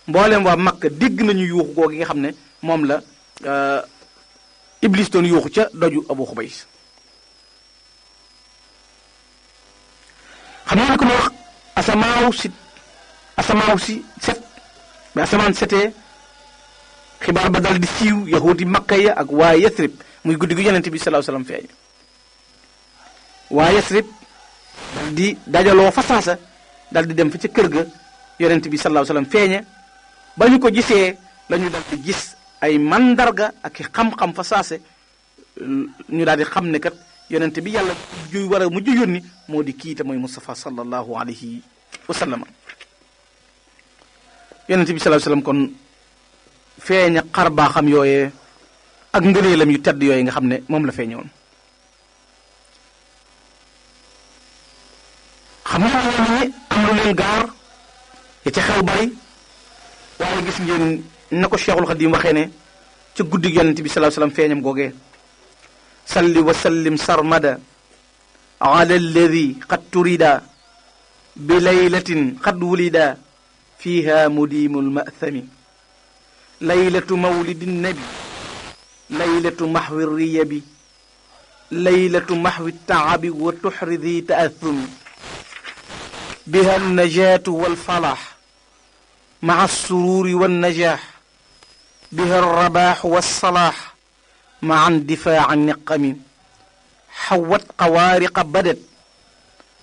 mboolem waa Makka dégg nañu yuuxu googu nga xam ne moom la Iblis doon yuuxu ca doju Abu Xubays xam nga ne ko ma wax asamaaw si set ba asamaan setee xibaar ba dal di siiw yahudi Makka ya ak waa Yasrib muy guddi gu yonent bi sallallahu alayhi wasallam feeñ waa Yasrib dal di dajaloo fa saasa dal di dem fa ca kër ga yonent bi sallallahu alayhi wasallam feeñe ba ñu ko gisee la ñu dal di gis ay mandarga ak i xam-xam fa saase ñu daal di xam ne kat yonent bi yàlla ju war a mujj yónni moo di kiite mooy Mustafa sallallahu alayhi wa sallam yonent bi sallallahu alayhi wasallam kon feeña xar baaxam yooyee ak ngëneelam yu tedd yooyu nga xam ne moom la feeñoon xam nga ne am lu leen gaar ya ca xew bari waaye gis ngeen na ko Cheikhul Khadim waxee ne ca guddi yonent bi sallallahu alayhi wasallam feeñam googee salli wa sallim sarmada ala alladi qad turida bi laylatin qad wulida fiha mudimul ma'thami laylatu mawlidi nabi laylatu mahwi riyabi laylatu mahwi taabi wa tuhridi ta'athumi biha an-najatu wal falah مع السرور والنجاح بها الرباح والصلاح مع اندفاع النقم حوت قوارق بدت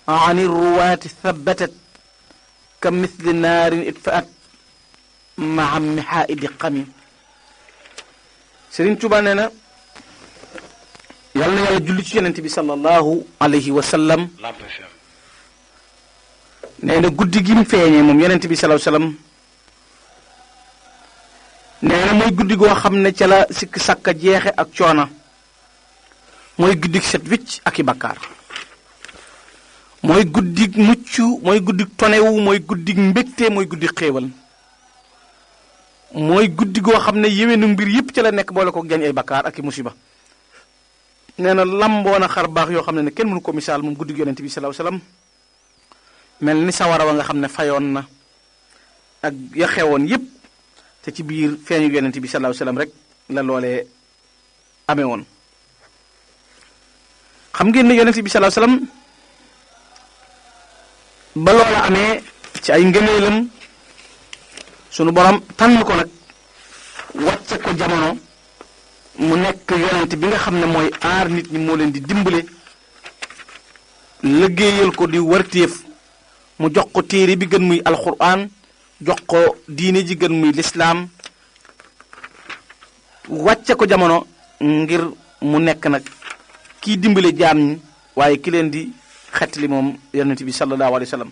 عن الرواة ثبتت كمثل نار اتفأت مع محاء دقم Sëriñ Tuubaa nee na yàlla na yàlla julli ci yonent bi sallallahu alayhi wa sallam nee na guddi gi mu feeñee moom yonent bi sallallahu alayhi wa sallam nee na mooy guddi goo xam ne ca la sikk sàkka jeexe ak coona mooy guddi set wicc ak i bakkaar mooy guddi mucc mooy guddi tonewu mooy guddi mbégte mooy guddi xéewal mooy guddi goo xam ne yéwénu mbir yëpp ca la nekk boole ko jañ ay bakkaar ak i musiba nee na lamboona xar baax yoo xam ne kenn mënu ko misaal moom guddi yonent bi sallallahu alayhi wasallam mel ni sawara wa nga xam ne fayoon na ak ya xewoon yëpp te ci biir feeñu yonent bi sallallahu alayhi wasallam rek la loolee amee woon xam ngeen ne yonent bi sallallahu alayhi wasallam ba loola amee ci ay ngëneelam sunu borom tànn ko nag wàcce ko jamono mu nekk yonent bi nga xam ne mooy aar nit ñi moo leen di dimbale liggéeyal ko di wartéef mu jox ko téere bi gën muy alquran jox ko diine ji gën muy lislaam wàcce ko jamono ngir mu nekk nag kii dimbale jaam ñi waaye ki leen di xettali moom yonent bi sallallahu alayhi wa sallam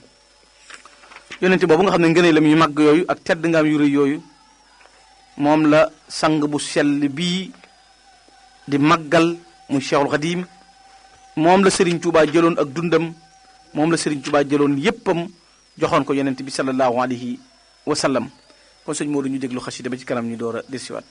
yonent boobu nga xam ne ngëneelam yu mag yooyu ak tedd ngaam yu rëy yooyu moom la sang bu sell bii di màggal muy Cheikhul Khadim moom la Serigne Touba jëloon ak dundam moom la Serigne Touba jëloon yéppam joxoon ko yonent bi sallallahu alayhi wa sallam kon sëñ Modou ñu déglu xasida ba ci kanam ñu door a dellusiwaat.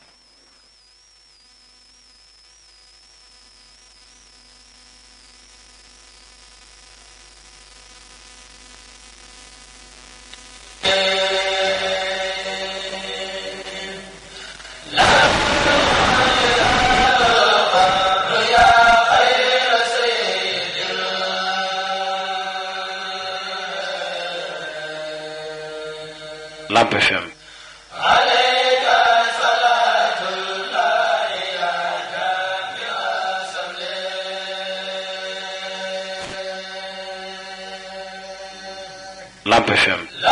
Lamp FM. Lamp FM.